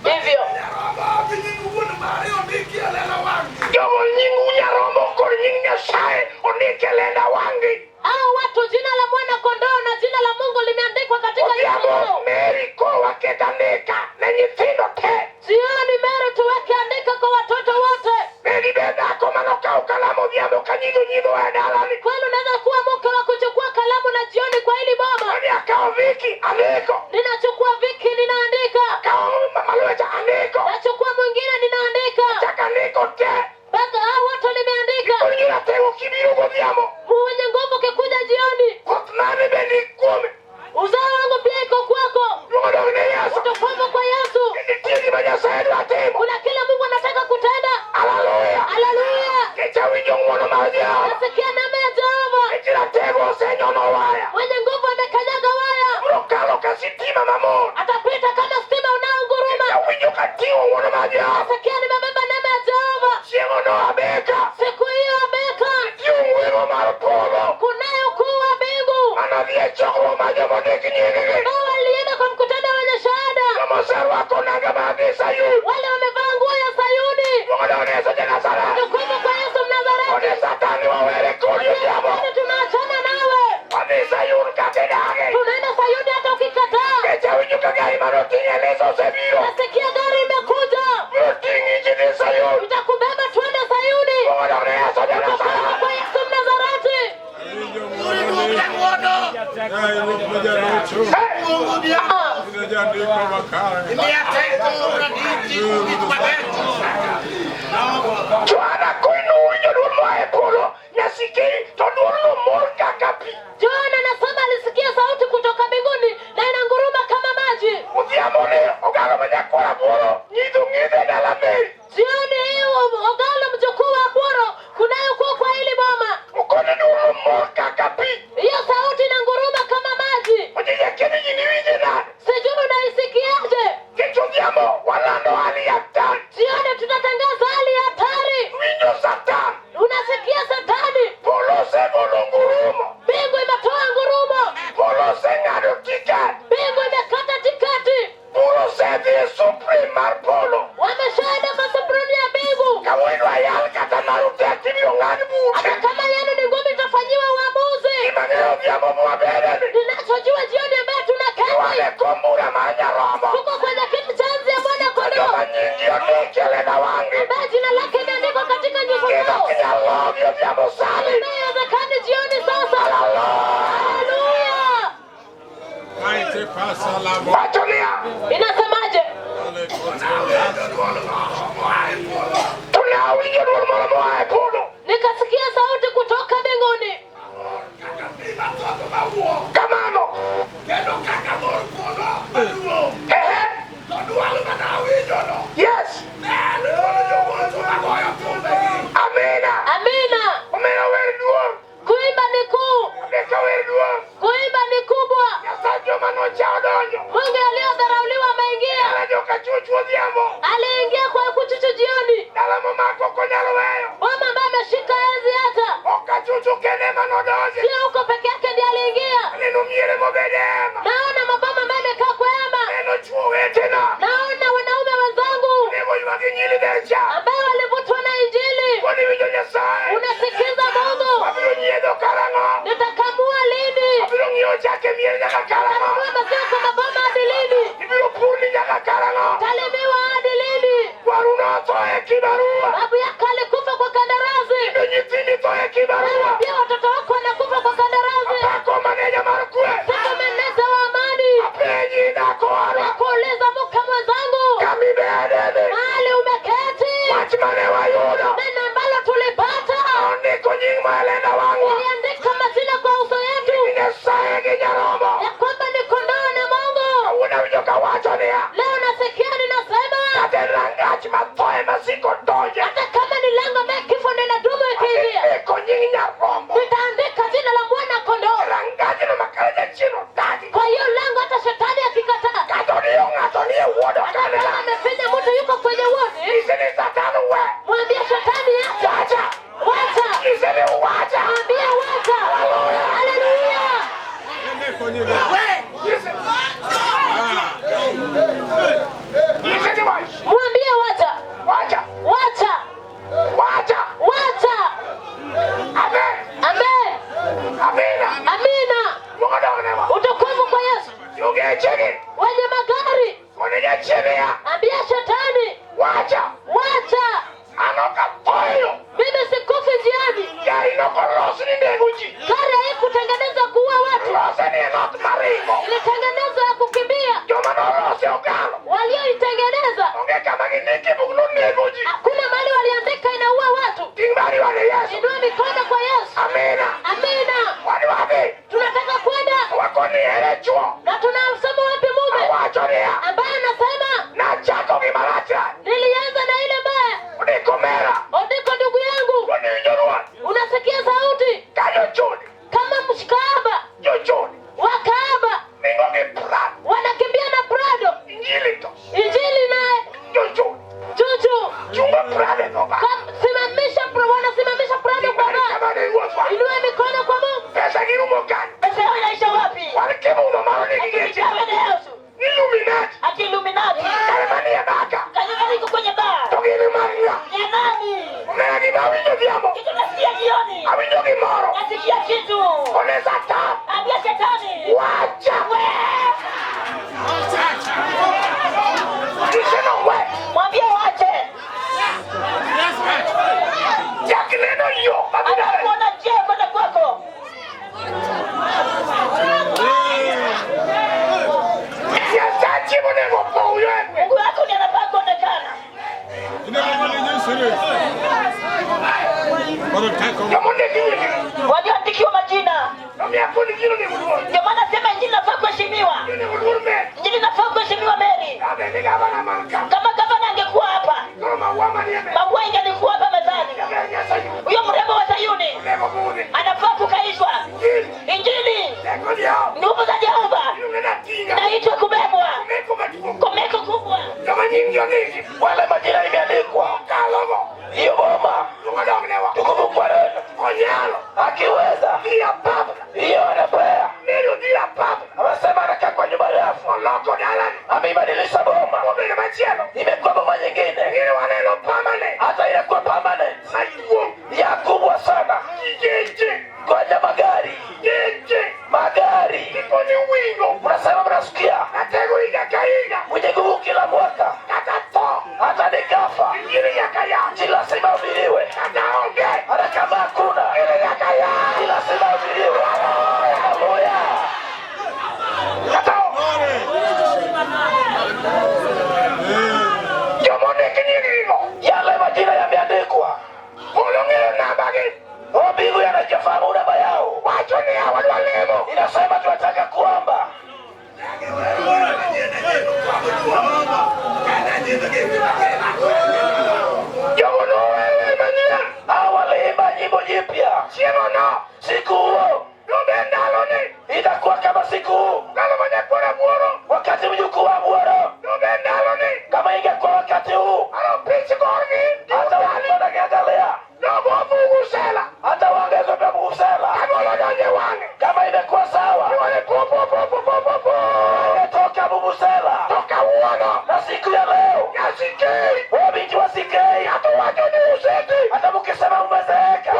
Hivyo Nyarombo gi nying wuon mare ondiki e lela wang'gi. Jogo nying nyarombo kod nying Nyasaye ondik e lenda wang'gi. hao watu, jina la mwana kondoo na jina la Mungu limeandikwa katika nyuso Odhiambo zao. Mary koro waket andika ne nyithindo te. Jioni Mary, tuweke andika kwa watoto wote. Bedi bed dhako manokawo kalam odhiambo ka nyidho nyidho e dalani. Kweli unaweza kuwa mke wa kuchukua kalamu na jioni kwa hili boma. Oni akawo Viki andiko. Ninachukua Viki, ninaandika. Akawo mama Lwecha andiko. Nachukua mwingine, ninaandika. Chak andiko te. Mpaka hao wote nimeandika. Koro joratego kibiro godhiambo. Mwenye nguvu kikuja jioni, Koth mane be ni kuome. uzao wangu pia iko kwako. Luongo dog ne Yesu. Utukufu kwa Yesu. Nitie gima Nyasaye dwa timo. Kuna kile Mungu anataka kutenda. Haleluya. Haleluya! Nikech awinjo ng'wono mar Jehova. Nasikia neema ya Jehova. Nikech ratego osenyono waya. Mwenye nguvu amekanyaga waya, Biro kalo ka sitima mamor. atapita kama stima unaonguruma. Awinjo kating'o ng'wono mar Jehova. Nasikia nimebeba neema ya Jehova. Chieng'ono abeka. Siku hiyo abeka, Nitie ong'weng'o mar polo. kunaye ukuu wa mbingu Manodhi e chokruok mar jomondik nying-gi. ambao walienda kwa mkutano wenye shahada, Jomoserwako nanga mag dhi Sayun. wale wamevaa nguo ya Sayuni. Luongo dog ne Yesu ja Nazareth. Tukufu kwa Yesu Kode Mnazareti. Satan wawere kodi odhiambo. Shetani tunaachana nawe, Wadhi Sayun kata idagi. tunaenda Sayuni hata ukikataa. Nikech awinjo ka gari manoting'o Elisa osebiro. Nasikia gari imekuja, Biro ting'i ji dhi Sayun. itakubeba twende Sayuni. Luongo dog ne Yesu ja Tukufu Nazareth. kwa Yesu Mnazareti. Yudi duong' jang'wono. Duong' godhiambo. Imiya teko raditi gik mabecho. Johana koino winjo duol moa e polo, nyasikei to duolno mor kaka pi. Yohana anasema alisikia sauti kutoka mbinguni na inanguruma kama maji. Odhiambo ni ogalo ma nyakwar Abuoro nyidho ng'idho e dala Mary. Jioni hii Ogalo mjukuu wa Abuoro kunayo ukuu kwa hili boma. Okone duolno mor kaka pi. Hiyo sauti inanguruma kama maji. Ojija kendo ji ni winje Ondikelena wangi. Ambaye jina lake imeandikwa katika nyuso zao. Kinalogi odhiambo sani. Inayowezekana jioni sasa. Haleluya. Wacho niya. Inasemaje? To ne awinjo dwol moro moa e polo. Nikasikia sauti kutoka mbinguni. Kamano. Ehe. Yes. Amina. Amina. Omera wer duong'. Kuimba ni kuu. Odeka wer duong'. Kuimba ni kubwa. Nyasaye joma nocha odonjo. Mungu aliyodharauliwa ameingia. Dala joka chuchu odhiambo. Aliingia kwa kuchuchu jioni. Dala momako ok onyal weyo. Boma ambaye ameshika enzi hata. Ok achuchu kende ema nodonje. Sio huko peke yake ndiye aliingia. Aneno miere mobede hema. Naona maboma ambaye amekaa kwa hema. Aneno chuo wetena. Naona wanaume wenzangu Onego ywag injili ber cha. ambao walivutwa na Injili. Koni winjo Nyasaye. Unasikiza Mungu. Abiro nyiedho karang'o? Nitakamua lini? Abiro ng'iewo chak e mier nyaka karang'o? Nitanunua maziwa kwa maboma hadi lini? Ibiro purni nyaka karang'o? Talimiwa hadi lini? Kwaru notho e kibarua. Babu yako alikufa kwa kandarasi. Kendo nyithindi tho e kibarua. Wewe pia watoto wako wanakufa kwa kandarasi. Apako maneja mar kwe. Sasa meneja wa amani. Apenji dhako warwa. Nakuuliza mke mwenzangu, Kamibedeni. mahali umeketi, Wach mane wayudo. neno ambalo tulipata, Ondiko nying ma lenda wang'wa. iliandika majina kwa uso yetu Nyasaye gi nyarombo. ya kwamba ni kondoo na Mungu. Kawuono awinjo kawacho niya. Leo nasikia ninasema, Kata en rangach ma tho ema siko donje. hata kama ni lango ambaye kifo ndio inadumu ikiingia, Andiko nying nyarombo. nitaandika jina la mwana kondoo. Rangajno ma kata jachien odagi. Kwa hiyo lango, hata shetani akikataa, Kata odiyo ng'ato ni e wuod hata kama okanela. amefinya mtu yuko kwenye wodi, Nyise ni Satan we. mwambie shetani acha, Wacha. wacha, Nyise ni wacha. mwambie wacha. Haleluya! Nyise ni wacha. Mwambie wacha, Wacha. wacha, Wacha. wacha. Amen. Amen, Amina. amina. Luongo dognewa. Utukufu kwa Yesu. Jogechegi. Wenye magari, Koni jachien niya. ambia shetani Wacha. wacha, An ok athoyo. mimi sikufi njiani. Gari nokolos ni nego ji. Gari haikutengenezwa kuua watu, Lose ni e not maringo. ilitengenezwa ya kukimbia. Joma nolose ogalo. Walioitengeneza Onge kama gindike e buk nonego ji. hakuna mahali waliandika inaua watu. Ting' badi wane Yesu. Inua mikono kwa Yesu. Amina. Amina. Wadwa dhi. Tunataka kwenda Wakoni ere chuo. na tunamsema wapi mume Awacho niya. ambaye anasema Nachako gi marach. nilianza na ile mbaya. Odiko mera. Odiko ndugu yangu, Koni winjo ruoth. unasikia sauti Ka jochode. kama mshikaaba Jochode. wakaaba Ringo gi Prado. wanakimbia na Prado. Injili to. Injili naye Jochode. chuchu Chungo Prado e dho bar. Simamisha, wanasimamisha Prado kwa Badi baa. kama ne ruothwa. Inua mikono kwa Mungu. Pesa girumo kanyo. Pesa yao inaisha wapi? Wan kibudho mar onegi geche. Wewe Yesu. Illuminati. Ati Illuminati. Kare manie baka. Kanisa liko kwenye baa. To gin mar ng'a? Ya nani? Omera gima awinjo odhiambo. Kitu nasikia jioni. Awinjo gimoro. Nasikia kitu. Kone Satan. Ambia shetani. Wacha. Nyise no we. Mwambie wache. Chak neno yo. Madhi dala. Atakuona njia ya kwenda kwako. Nyasachi monego opow yo e gweng'. Mungu wako ndiye anafaa kuonekana. Joma ondiki nying Walioandikiwa majina. Omiyo akoni gino onego luor. Ndio maana sema injili inafaa kuheshimiwa. Onego luor Mary. Injili inafaa kuheshimiwa Mary. Kabe ni gavana man ka. Kama gavana angekuwa hapa, Koro maua manie mesa. maua ingelikuwa hapa mezani. Jaber Nyasaye. Huyo mrembo wa Sayuni Onego budhi. anafaa kukaishwa. Injili. Injili, Teko Jehova. nguvu za Jehova Iluonge natinga. inaitwa kubebwa, Komeko maduong'. komeko kubwa. Joma nying gi ondiki. Wale majina imeandikwa Kalogo. hiyo boma Luongo dognewa. tukufu kwa neno Onyalo. akiweza Dhi apap. hiyo anapea Mary odhi apap. amesema anakaa kwa nyumba refu Oloko dalani. ameibadilisha boma Obedo machielo. imekuwa boma nyingine Ng'e waneno permanent. hata inakuwa permanent Maduong'. ya kubwa sana Geche. kwenye magari Geche. magari Ikoni wingo. mnasema mnasikia Atego higa ka higa. mwenye nguvu kila mwaka Kata tho. hata nikafa Yale majina yameandikwa. Mbingu yanajafahamu namba yao. Inasema tunataka kuomba. Hao waliimba nyimbo jipya. Siku huo itakuwa kama siku huu wakati mjukuu wa Bwana, kama ingekuwa wakati huu, hata wangeangalia, hata wangekwenda vuvuzela, kama imekuwa sawa, ingetoka vuvuzela. Na siku ya leo wabinti wa Sikei, hata mkisema mmezeeka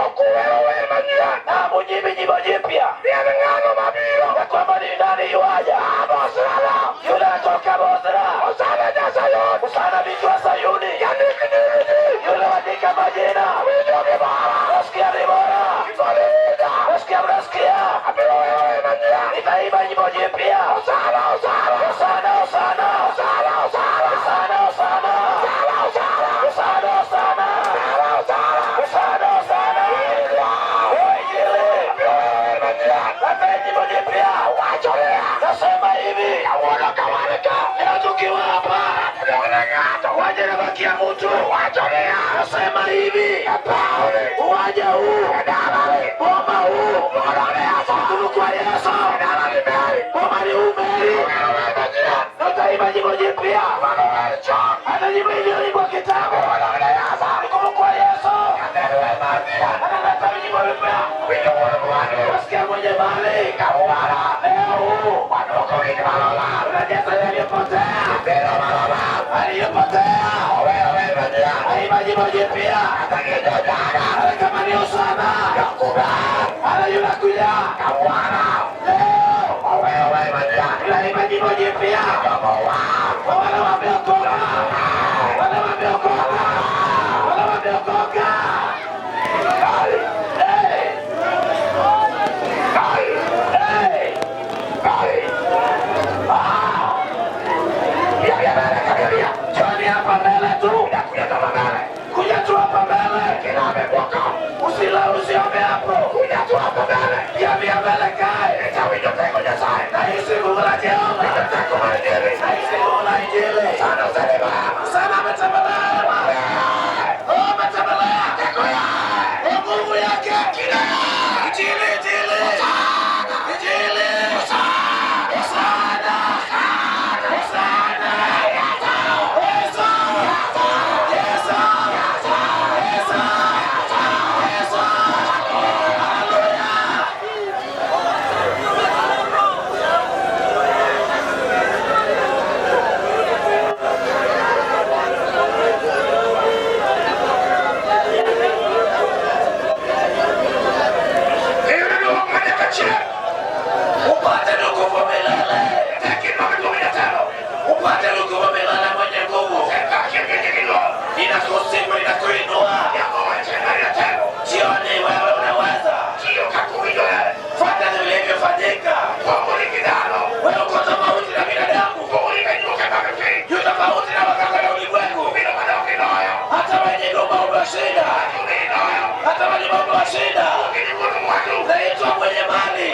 na mujibi nyimbo jipya ya kwamba ni nani yuaja, yule atoka Bosra, Hosana binti wa Sayuni, yule andika majina, nasikia ni bora, nasikia, mnasikia, nitaimba nyimbo jipya, Hosana, Hosana, Hosana, Hosana, Hosana, Hosana, Hosana, Hosana, Hosana. Injili, leta nyimbo jipya. Nasema hivi, ninachukiwa hapa, waje nabakia mtu. Nasema hivi, uwanja huu, boma huu, nguvu kwa Yesu, boma ni umeri. Nitaimba nyimbo jipya, hata nyimbo iliyoimbwa kitambo, nguvu kwa Yesu, analeta nyimbo mpya. Nasikia mwenye mali leo huu unajaza yaliyopotea, aliyopotea aimba nyimbo jipya, hata kama ni Hosana, hata yule kuja leo tunaimba nyimbo jipya kwa wale wameokoka, wale wameokoka, wale wameokoka. Hey! Hey! Njoni hapa mbele tu, kuja tu hapa mbele, usila usiombe hapo, kuja tu hapa mbele, yamia mbele kae, nahisi nguvu la Jehova, nahisi nguvu la Injili. Sana ametembelea, oh, ametembelea, oh, nguvu yake, Injili, Injili, Injili, Hosana, Hosana. Yesu, Yesu, Yesu, Yesu. Haleluya. Upate nguvu milele. Upate nguvu milele mwenye nguvu. Ninakusifu, ninakuinua. Jioni wewe unaweza. Fuata vilivyofanyika. Wewe uko tofauti na binadamu. Yu tofauti na waganga ya ulimwengu. Hata wenye nyumba umewashinda. Hata wenye nyumba umewashinda. Naitwa mwenye mali.